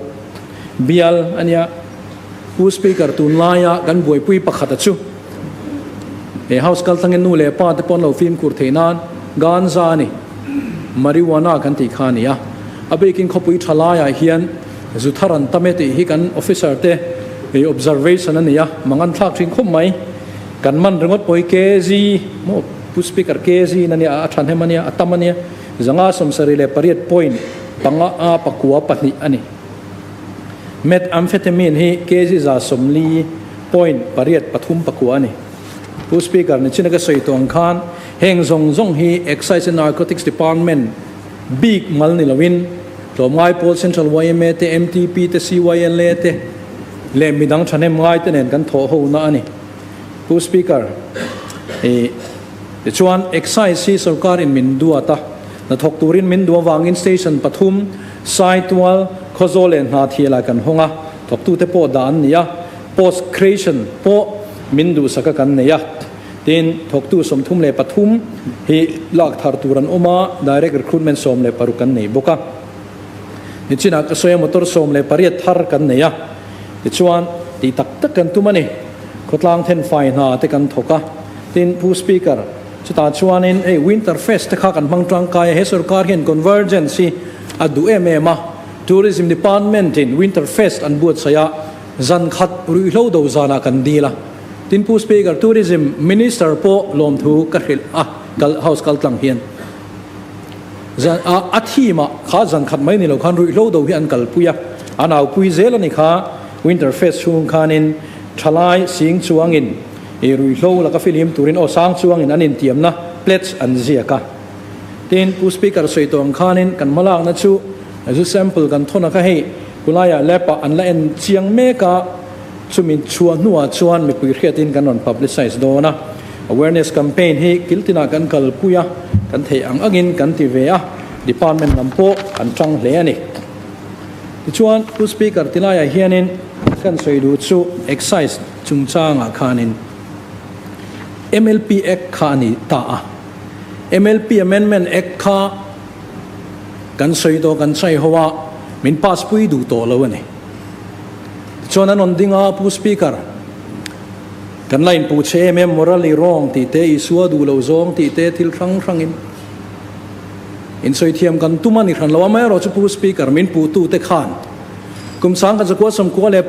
bial a nia. Pu Speaker, tunlaia kan buaipui pakhat a chu he House kaltlangin nu leh pa te pawn lo fimkhur theih nan ganja a ni, marijuana kan tih kha a ni a. A bikin khawpui tha laiah hian zu thar an tam e tih hi kan officer te observation a ni a, mang an thlak thin khawp mai. Kan man ringawt pawh hi kg maw Pu Speaker kg in a nia, a thahnem a nia, a tam a nia, 578 point panga a pakua pahnih a ni. Methamphetamine hi kg 140 point pariat pathum pakua a ni. Pu Speaker, nichina ka sawi tawh ang khan heng zawng zawng hi Excise and Narcotics Department bik mal ni loin tlawmngai pawl Central yma te, MTP te, CYLA te leh midang thahnem ngai te nen kan thawh ho na a ni. Pu Speaker, i tichuan Excise hi sorkar in min duat a, hnathawk turin min duh avangin Station pathum, Saitual, Khawzawl leh Hnahthial ah kan hawng a, thawktute pawh dah an ni a, Post creation pawh min duhsak a kan nei a. Tin, thawktu 33 hi lak thar tur an awm a, direct recruitment 16 kan nei bawk a. Nichinah ka sawi a motor 18 thar kan nei a, tichuan tih tak tak kan tum a ni. Khawtlang thenfai hna te kan thawk a. Tin, Pu Speaker, chutah chuanin hei Winter Fest te kha kan hmang tangkai a, he sorkar hian convergence hi a duh em em a, Tourism Department in Winter Fest an buatsaih a, zan khat ruihhlo do zanah kan dil a. Tin Pu Speaker, Tourism Minister pawh lawmthu ka hrilh a, kal House kal tlang hian zan a a theme ah kha zan khat mai ni lo khan ruihhlo do hi an kalpui a, an aupui zel a ni kha Winter Fest chhung khanin thalai sing chuangin i ruihhlo laka filim turin aw sang chuangin an intiamna pledge an ziak a. Tin Pu Speaker sawi tawh ang khanin kan hmalakna chu zu sample kan thawn a kha hei kulaiah lab ah an la en chiang mek a, Chumi chhuah hnuah chuan mipui hriatin kan rawn publicise dawn a, awareness campaign hi kiltinah kan kalpui a, kan theih ang angin kan ti ve a, department lam pawh an tang hle a ni. Tichuan, Pu Speaker tilaiah hianin kan sawi duh chu Excise chungchangah khanin MLP Act kha a ni ta a, MLP Amendment Act kha kan sawi tawh kan chai ho a, min pass pui duh tawh lo a ni. Tichuan an rawn ding a, Pu Speaker, kan la inpuh che em em, morally wrong tih te, Isua duh lo zawng tih te thil hrang hrangin insawi thiam kan tum a ni hran lo. Amaherawh chu Pu Speaker, min puhtute khan kum 1998 leh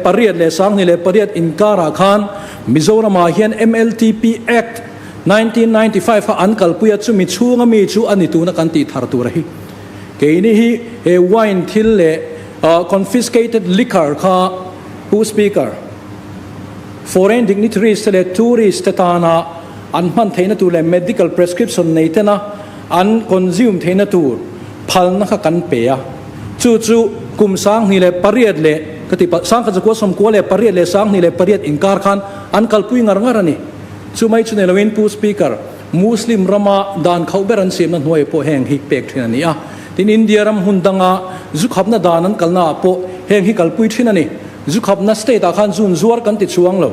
2008 inkarah khan Mizoramah hian MLTP Act 1995 kha an kalpui a, chumi chhunga mi chu a ni tuna kan tih thar tur a hi. Keini hi he wine thil leh confiscated liquor kha Pu Speaker, foreign dignitaries te leh tourist te tana an hman theihna tur leh medical prescription nei tena an consume theihna tur phalna kha kan pe a. Chu chu kum 2008 leh ka ti palh, 1998 leh 2008 inkar khan an kalpui ngar ngar a ni. Chumai chu nei loin Pu Speaker, Muslim rama dan khauh ber an siamna hnuaiah pawh heng hi pek thin a ni a. Tin, India ram hmun danga zu khapna dan an kalnaah pawh heng hi kalpui thin a ni. Zu khapna state-ah khan zun zuar kan ti chuang lo.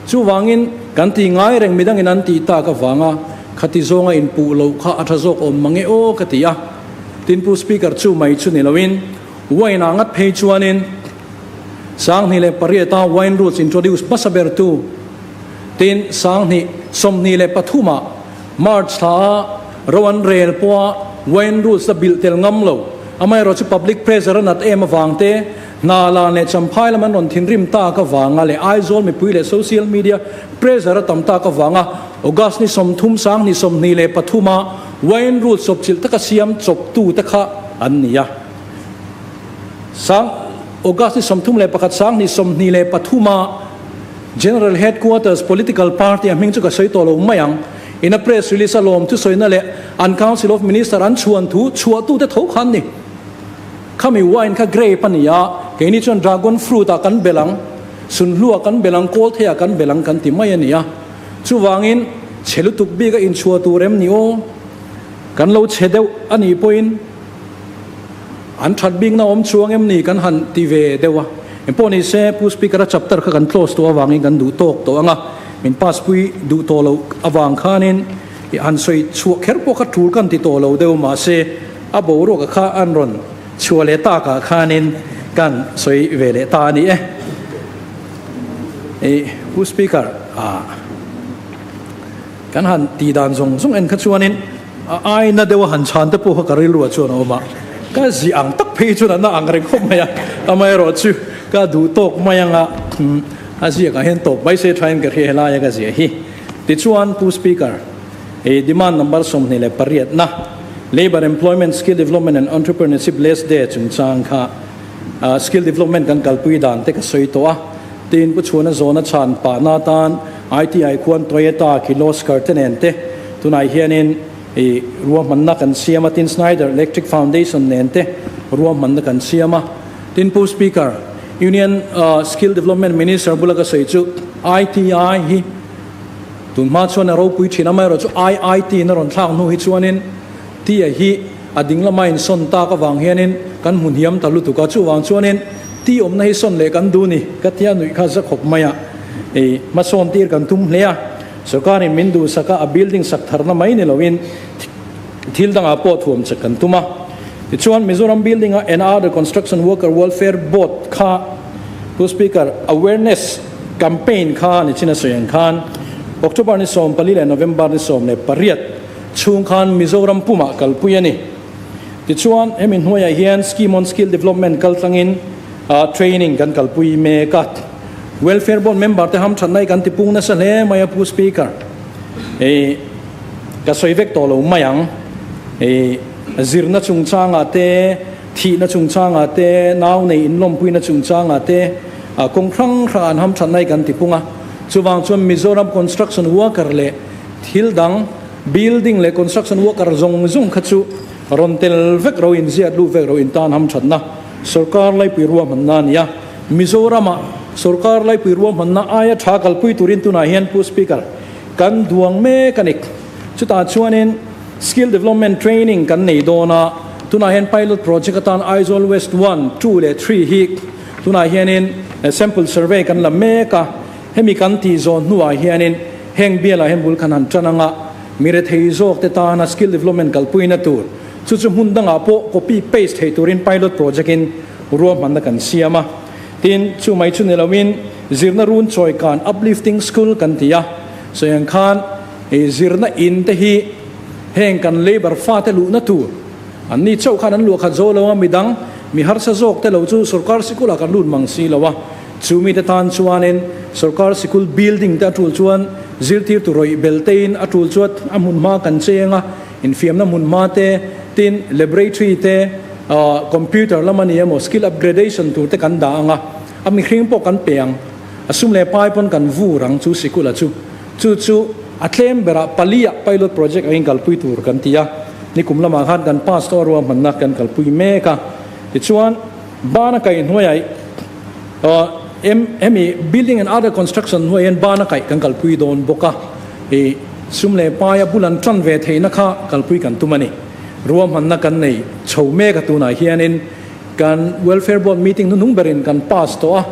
Chuvangin, kan ti ngai reng midangin an tih tak avanga khati zawnga inpuh loh kha a tha zawk awm mang e aw ka ti a. Tin, Pu Speaker chu mai chu ni loin wine-ah ngat phei chuanin 2008-a wine rules introduce hmasa bertu, Tin, 2023 ah March thla ah ro an rel pawha wine rules a bilh tel ngam lo. Amaherawhchu public pressure a nat em avang te, hna lan leh Champhai lam an rawn thinrim tak avanga leh Aizawl mipui leh social media pressure a tam tak avanga August ni 30 2023 a wine rule chawpchilh taka siam chawptu te kha an ni a. Sang August ni 31 2023 a General Headquarters Political Party a hming chu ka sawi tawh lo mai ang. Ina press release a lawm thusawina leh an Council of Minister an chhuan thu chhuahtute tho kha an ni. Khami wine kha grape a ni a, keini chuan dragon fruit ah kan bel ang, sunhlu ah kan bel ang, kawlthei ah kan bel ang kan ti mai a ni a. Chuvangin chhe lutuk bik a inchhuah tur em ni aw? Kan lo chhe deuh a nih pawhin an that bikna awm chuang em ni kan han ti ve deuh a. Engpawh ni se Pu Speaker a chapter kha kan close tawh avangin kan duh tawk tawh ang a, min pass pui duh tawh loh avang khanin han sawi chhuah kher pawh kha tul kan ti tawh lo deuh mahse a boruak kha an rawn chhuah leh takah khanin kan sawi ve leh ta a ni e. Pu Speaker, kan han tih dan zawng zawng en kha chuanin a aina deuh a han chhan te pawh kha ka rilruah chuan a awm a, ka zi ang tak phei chuan a na ang reng khawp mai a, amaherawhchu ka duh tawk mai anga a ziakah hian tawp mai se thain ka hria helai a ka ziah hi. Tichuan Pu Speaker, i demand number 28 na Labour Employment Skill Development and Entrepreneurship LESDE chungchang kha skill development kan kalpui dan te ka sawi tawh a, Tin, Pu Chhuana zawna chhan pahna atan ITI khuan Toyota Kirloskar te nen te tunah hianin i ruahmanna kan siam a, tin Snyder Electric Foundation nen te ruahmanna kan siam a. Tin, Pu Speaker, Union Skill Development Minister bula ka sawi chu ITI hi tun hma chuan a ropui thin, amaherawhchu IIT in a rawn thlak hnu hi chuanin Tia hi a ding lama insawn tak avang hianin kan hmu hniam ta lutuk a, chuvang chuanin ti awmna hi sawn leh kan duh ni ka tia nuih kha za khawp mai a, i hmasawn tir kan tum hle a, sorkarin min duhsak a, a building sak tharna mai ni loin thil dangah pawh thuam chek kan tum a. Tichuan Mizoram building a and other construction worker welfare board kha Pu Speaker awareness campaign kha ni chin a sawi ang khan October ni 14 leh November ni 18 Chhung khan Mizoram pumah kalpui a ni. Tichuan, hemi hnuaiah hian Scheme on Skill Development kaltlangin training kan kalpui mek a. Welfare Board member te hamthatna hi kan tipung nasa hle mai a Pu Speaker. I ka sawi vek tawh lo mai ang. I zirna chungchangah te, thihna chungchangah te, nau nei inlawmpuina chungchangah te kawng hrang hrangah an hamthatna hi kan tipung a. Chuvang chuan Mizoram Construction Worker leh Thil dang, building leh construction worker zawng zawng kha chu rawn tel vek ro in ziat luh vek ro in tan hamthatna sorkar laipui ruahmanna a ni a. Mizoramah sorkar laipui ruahmanna aia tha kalpui turin tunah hian Pu Speaker kan duang mek a ni. Chutah chuanin skill development training kan nei dawn a, tunah hian pilot project atan Aizawl West one, two leh three hi tunah hianin sample survey kan la mek a. Hemi kan tih zawh hnuah hianin heng bialah hian bul kan han tan anga mi rethei zawk te tana skill development kalpuina tur chu chu hmun dangah pawh copy paste thei turin pilot project in ruahmanna kan siam a. Tin, chu mai chu ni loin zirna run chawikan uplifting school kan ti a, sawi ang khan zirna in te hi heng kan labour fate luhna tur an ni chauh khan an luahkhat zo lo a, midang mi harsa zawk te lo chu sorkar sikulah kan lut mang si lo a. Chu mite tan chuanin sorkar sikul building te a tul chuan zirtirtu rawih bel tein a tul chuat a hmunhma kan cheng a, infiamna hmunhma te, tin laboratory te, computer lam a ni emaw skill upgradation tur te kan dah ang a, a mihring pawh kan pe ang, a sum leh pai pawn kan vur ang chu sikul a chu. Chu chu a tlem berah pali ah pilot project angin kalpui tur kan ti a, nikum lamah khan kan pass tawh a ruahmanna kan kalpui mek a, tichuan bana kaihhnuaiah Hemi building and other construction hnuaiah hian bana kaih kan kalpui dawn bawk a, i sum leh paia bul an tan ve theihna kha kalpui kan tum a ni. Ruahmanna kan nei chho mek a tunah hianin kan welfare board meeting hnuhnung berin kan pass tawh a,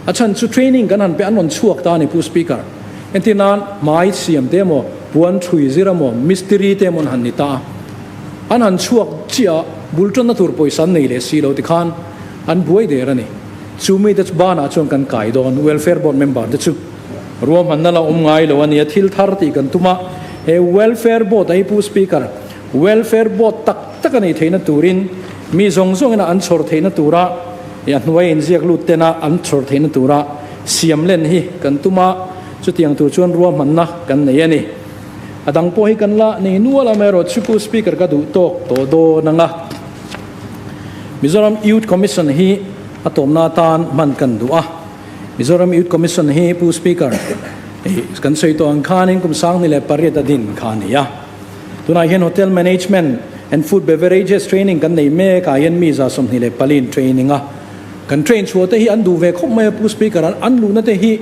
a chhan chu training kan han pe an rawn chhuak ta a ni Pu Speaker. Entir nan hmai siam te emaw, puan thui zir emaw, mistiri te emaw an han ni ta a, an han chhuak chiah a, bul tanna tur pawisa an nei leh si lo tikhan, An buai der a ni. Chu mite chu banah chuan kan kai dawn, Welfare Board member te chu ruahmanna la awm ngai lo a nia, thil thar tih kan tum a, he Welfare Board a hi Pu Speaker, Welfare Board tak tak a nih theihna turin Mi zawng zawngina an chhawr theihna tura a hnuai inziak lut tena an chhawr theihna tura siam len hi kan tum a, chutiang tur chuan ruahmanna kan nei a ni. A dang pawh hi kan la nei nual a, amaherawhchu Pu Speaker ka duh tawk tawh dawn ang a. Mizoram Youth Commission hi a tawmna atan hman kan duh a. Mizoram Youth Commission hi Pu Speaker kan sawi tawh ang khanin kum 2008 a din kha a ni a. Tunah hian Hotel Management and Food Beverages Training kan nei mek ah hian mi 24 in training a. Kan train chhuah te hi an duh ve khawp mai a Pu Speaker an an luhna te hi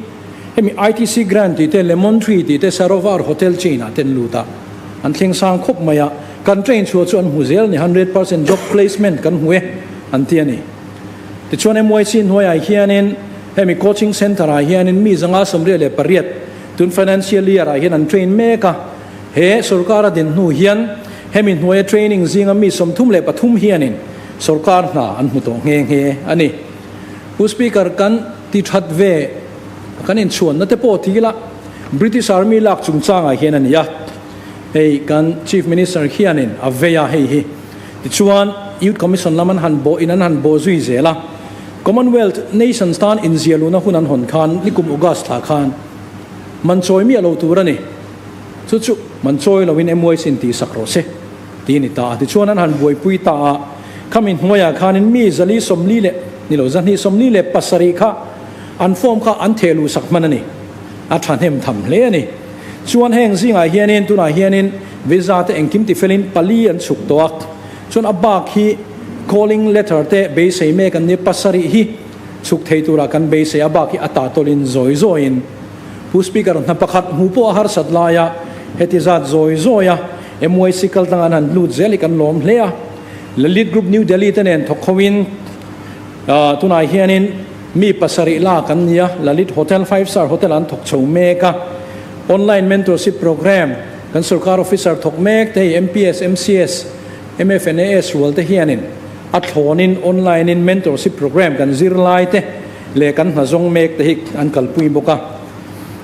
hemi ITC Grand tih te Lemon Tree tih te Sarovar Hotel chain ah te an lut a. An thleng sang khawp mai a. Kan train chhuah chu an hmu zel a ni 100% job placement kan hmu e an ti a ni. Tichuan MYC hnuaiah hianin hemi coaching centre ah hianin mi 598 tun financial year ah hian an train mek a. He sorkar a din hnu hian hemi hnuaia training zinga mi 33 hianin sorkar hna an hmu tawh nghe nghe a ni. Pu Speaker, kan ti that ve kan inchhuanna te pawh ti ila British Army lak chungchangah hian a ni a, hei kan Chief Minister hianin a vei a hei hi. Tichuan Youth Commission lam an han bawh in an han bawh zui zel a, Commonwealth Nations tan inzialuna hun an hawn khan nikum August thla khan man chawi miah lo tur a ni. Chu chu man chawi loin MYC in tihsak rawh se tih a ni ta a. Tichuan an han buaipui ta a, khami hnuaiah khanin mi 440 leh ni lo 247 kha an form kha an theh luh sak hman a ni. A thahnem tham hle a ni. Chuan heng zingah hianin tunah hianin visa te engkim tifelin pali an chhuk tawh a, chuan a bak hi calling letter te beisei mek an nia, pasarih hi chhuk thei turah kan beisei a bak hi a ta tawlin zawi zawiin Pu Speaker, hna pakhat hmuh pawh a harsat laia heti zat zawi zawia MYC kal tanga an han lut zel hi kan lawm hle a. Lalit Group New Delhi te nen thawk hoin tunah hianin mi pasarih lak an ni a, Lalit Hotel Five Star Hotel an thawk chho mek a. Online Mentorship Program kan sorkar officer thawk mek te hei MPS, MCS, MFNAS rual te hianin a thlawnin online in mentorship program kan zirlai te leh kan hna zawng mek te hi an kalpui bawk a.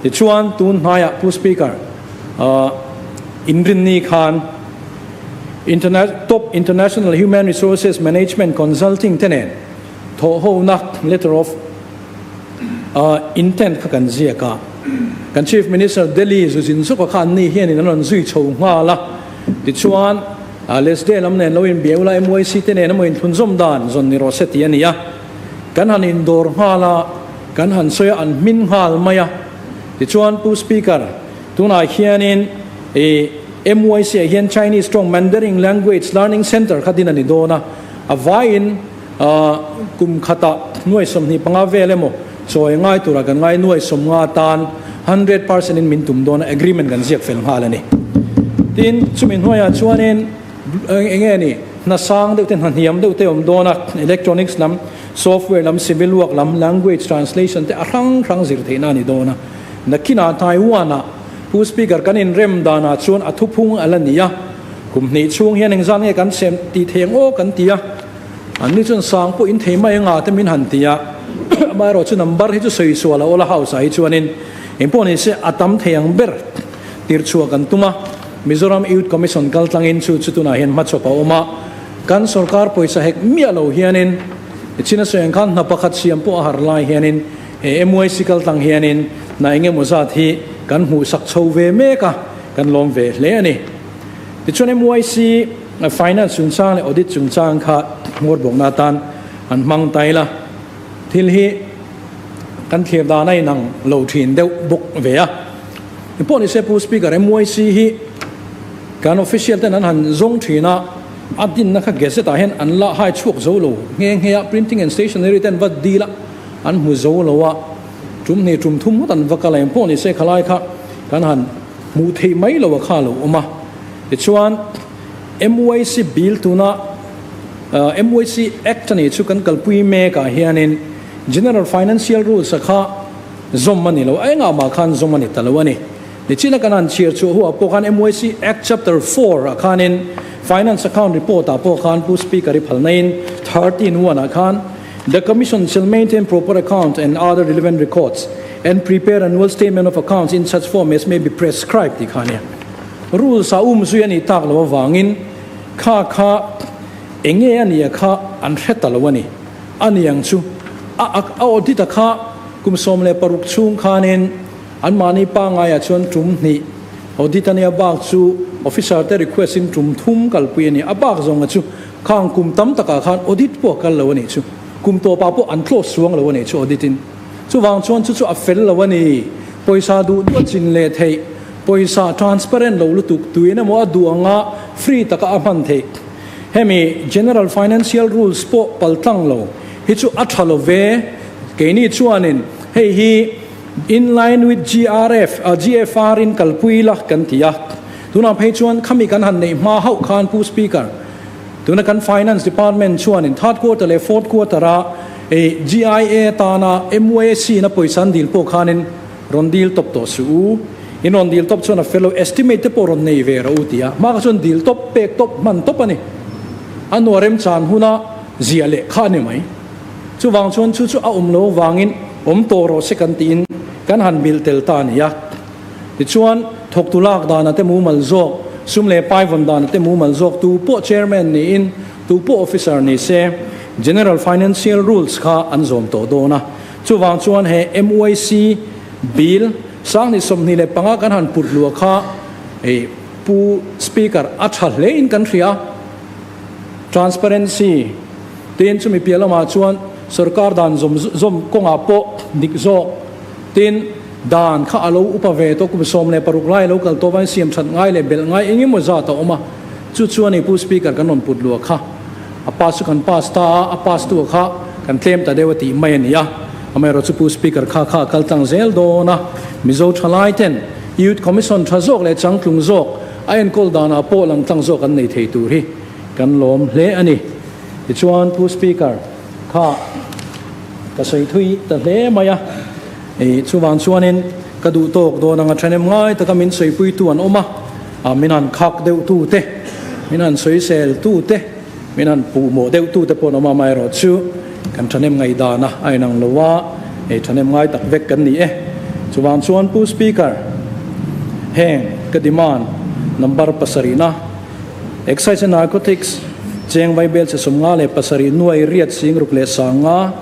Tichuan tun hnaiah Pu Speaker inrinni khan Top International Human Resources Management Consulting te nen thawhhona letter of intent kha kan ziak a. Kan Chief Minister Delhi zuzin zawka kha anni hianin an rawn zui chho nghal a. Tichuan Lesday lam nen lo inbiau la MYC te nen emaw inthlunzawm dan zawn ni rawh se tih a ni a. Kan han indawr nghal a, kan han sawi a, an hmin nghal mai a. Tichuan Pu Speaker, tunah hianin i MYC ah hian Chinese tawng Mandarin Language Learning Centre kha din a ni dawn a, a vaiin kum khatah nuai 25 vel emaw chawi ngai turah kan ngai nuai 50 tan 100% in min tum dawn a, agreement kan ziak fel nghal a ni. Tin, chumi hnuaiah chuanin Eng nge ni? Hna sang deuh te, hna hniam deuh te awm dawn a, electronics lam, software lam, civil work lam, language translation te a hrang hrang zir theihna a ni dawn a. Nakinah Taiwan-ah Pu Speaker kan inrem danah chuan a thuphung a la ni a, kum hnih chhung hian engzat nge kan sem tih thei ang aw kan ti a, anni chuan sang pawh in thei mai anga te min han ti a, amaherawh chu number hi chu sawi sual a awl a house ah hi chuanin engpawh ni se a tam thei ang ber tirchhuah kan tum a. Mizoram Youth Commission kaltlangin chu chu tunah hian hmachhawp a awm a, kan sorkar pawisa hek miah lo hianin China sawi ang khan hna pakhat siam pawh a har lai hianin he MYC kaltlang hianin hna eng emaw zat hi kan hmuhsak chho ve mek a, kan lawm ve hle a ni. Tichuan MYC Finance chungchang leh Audit chungchang kha hmawr bawkna atan an hmang ta ila, thil hi kan thlir dan a inang lo thin deuh bawk ve a. Engpawh ni se Pu Speaker, MYC hi kan official ten an han zawng thin a, a dinna kha gazette ah hian an la hai chhuak zo lo nghe nghe a, printing and stationery ten va dil a, an hmu zo lo a, tum hnih tum thum ngawt an va kal a, engpawh ni se khalai kha kan han hmuh theih mai lo a kha lo awm a. Tichuan MYC bill tuna MYC Act a nih chu kan kalpui mek ah hianin General Financial Rules a kha Zawm a ni lo, a engah mah khan zawm a ni ta lo a ni. Nichina kan han chhiar chhuah huah pawh khan MYC Act Chapter 4 ah khanin Finance Account Report ah pawh khan Pu Speaker i phalnain 13 1 ah khan The Commission shall maintain proper account and other relevant records and prepare annual statement of accounts in such form as may be prescribed tih kha a nia. Rules ah um zui a nih tak loh avangin kha kha. Enge a nia kha an hre ta lo a ni. A niang chu a a audit a kha kum 16 chhung khanin anmahni pangaiah chuan tum hnih audit a nia bak chu officer te request in tum thum kalpui a ni. A bak zawnga chu khang kum tam takah khan audit pawh a kal lo a nih chu. Kum tawpah pawh an close chuang lo a nih chu audit in. Chuvang chuan chu chu a fel lo a ni. Pawisa duh duh a chin leh theih, pawisa transparent lo lutuk tuin emaw a duh anga free taka a hman theih. Hemi General Financial Rules pawh pal tlang lo hi chu a tha lo ve. Keini chuanin hei hi in line with GRF, GFR in kalpui ila kan ti a. Tunah phei chuan khami kan han neih hma hauh khan Pu Speaker, Tuna kan Finance Department chuanin third quarter leh fourth quarter a GIA tana MYAC na pawisa an dil pawh khanin rawn dil tawp tawh suh u. In rawn dil tawp chuan a fellow estimate te pawh rawn nei ve rawh u ti a. Hma kha chuan dil tawp, pek tawp, hman tawp a ni. A nuah remchan huna ziah leh kha a ni mai. Chuvang chuan chu chu a awm lo vangin awm tawh rawh se kan tiin kan han bilh tel ta a ni a. Tichuan, thawktu lak dana te mumal zawk, sum leh pai vawn dana te mumal zawk tu pawh Chairman niin tu pawh Officer ni se, General Financial Rules kha an zawm tawh dawn a. Chuvang chuan he MYC Bill 2025 kan han put lua kha Pu Speaker a tha hlein kan hria. Transparency tin chumi piah lamah chuan sorkar dan zawm zawm kawngah pawh dik zawk tin, Dan kha a lo upa ve tawh kum 16 lai a lo kal tawh avangin siam that ngai leh belh ngai eng emaw zat a awm a, chu chuan i Pu Speaker kan rawn put luah kha a pass chu kan pass ta a, a pass tu kha kan tlem ta deuh a tih mai a ni a, amaherawh chu Pu Speaker kha kha a kal tlang zel dawn a, Mizo thalai ten Youth Commission tha zawk leh changtlung zawk a enkawl danah pawh lang tlang zawk an nei thei tur hi kan lawm hle a ni. Tichuan Pu Speaker kha ka sawi thui ta hle mai a. Ih, chuvang chuanin ka duh tawk dawn anga ṭhenem ngai taka min sawipuitu an awm a, ah min han khak deuh tu te, min han sawisel tu te, min han puhmawh deuh tu te pawh an awm a, amaherawh chu kan ṭhahnem ngaihdan a a inang lo a, hei ṭhahnem ngai tak vek kan ni e. Chuvang chuan Pu Speaker, heng ka demand number pasarihna, Excise and Narcotics, cheng vaibel che 57 nuai riat sing ruk leh sanga,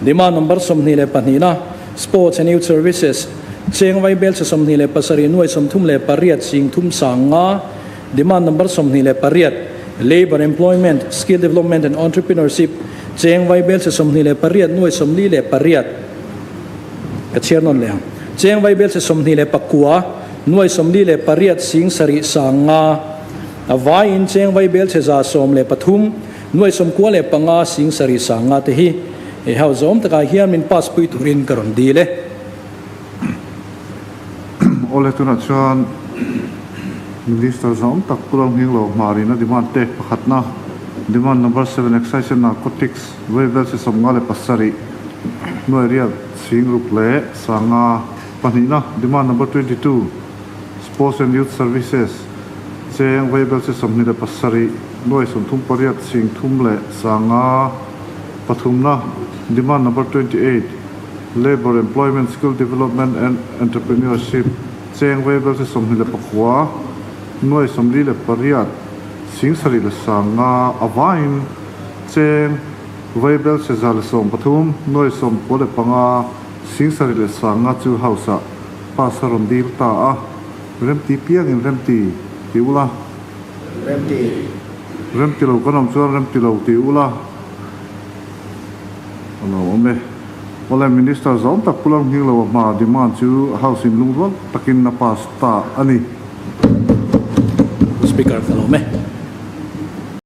Demand number 22 na, Sports and Youth Services, Cheng Vaibel che 27 nuai 38 sing thum sang nga, Demand number 28, Labour Employment, Skill Development and Entrepreneurship, Cheng Vaibel che 28 nuai 48 ka chhiar nawn leh ang. Cheng Vaibel che 29 nuai 48 sing sarih sang nga, a vaiin Cheng Vaibel che 113 Nuai 95 sing sarih sanga te hi he hau zawm takah hian min pass pui turin ka rawn dil e. Awle tunah chuan Minister zawm tak Pu Lalnghinglo Hmarina demand pek pakhatna Demand Number 7 Excise and Narcotics Vaibel chi 57 nuai riat sing ruk leh sanga pahnihna Demand Number 22 Sports and Youth Services Cheng Vaibel chi 27 nuai 38 sing thum leh sanga pathumna Demand Number 28 Labour Employment Skill Development and Entrepreneurship Cheng Vaibel chi 29 nuai 48 sing sarih leh sanga avangin Cheng Vaibel chi 113 nuai 95 sing sarih leh sanga chu House ah pass a rawn dil ta a. Remti piangin remti ti ula. Remti. Remti lo kan awm chuan remti lo ti ula. A lo awm e. Awle Minister zawm tak Pu Lalnghinglo a hma demand chu House in lungrual takin a pass ta a ni. Speaker ka lo awm e.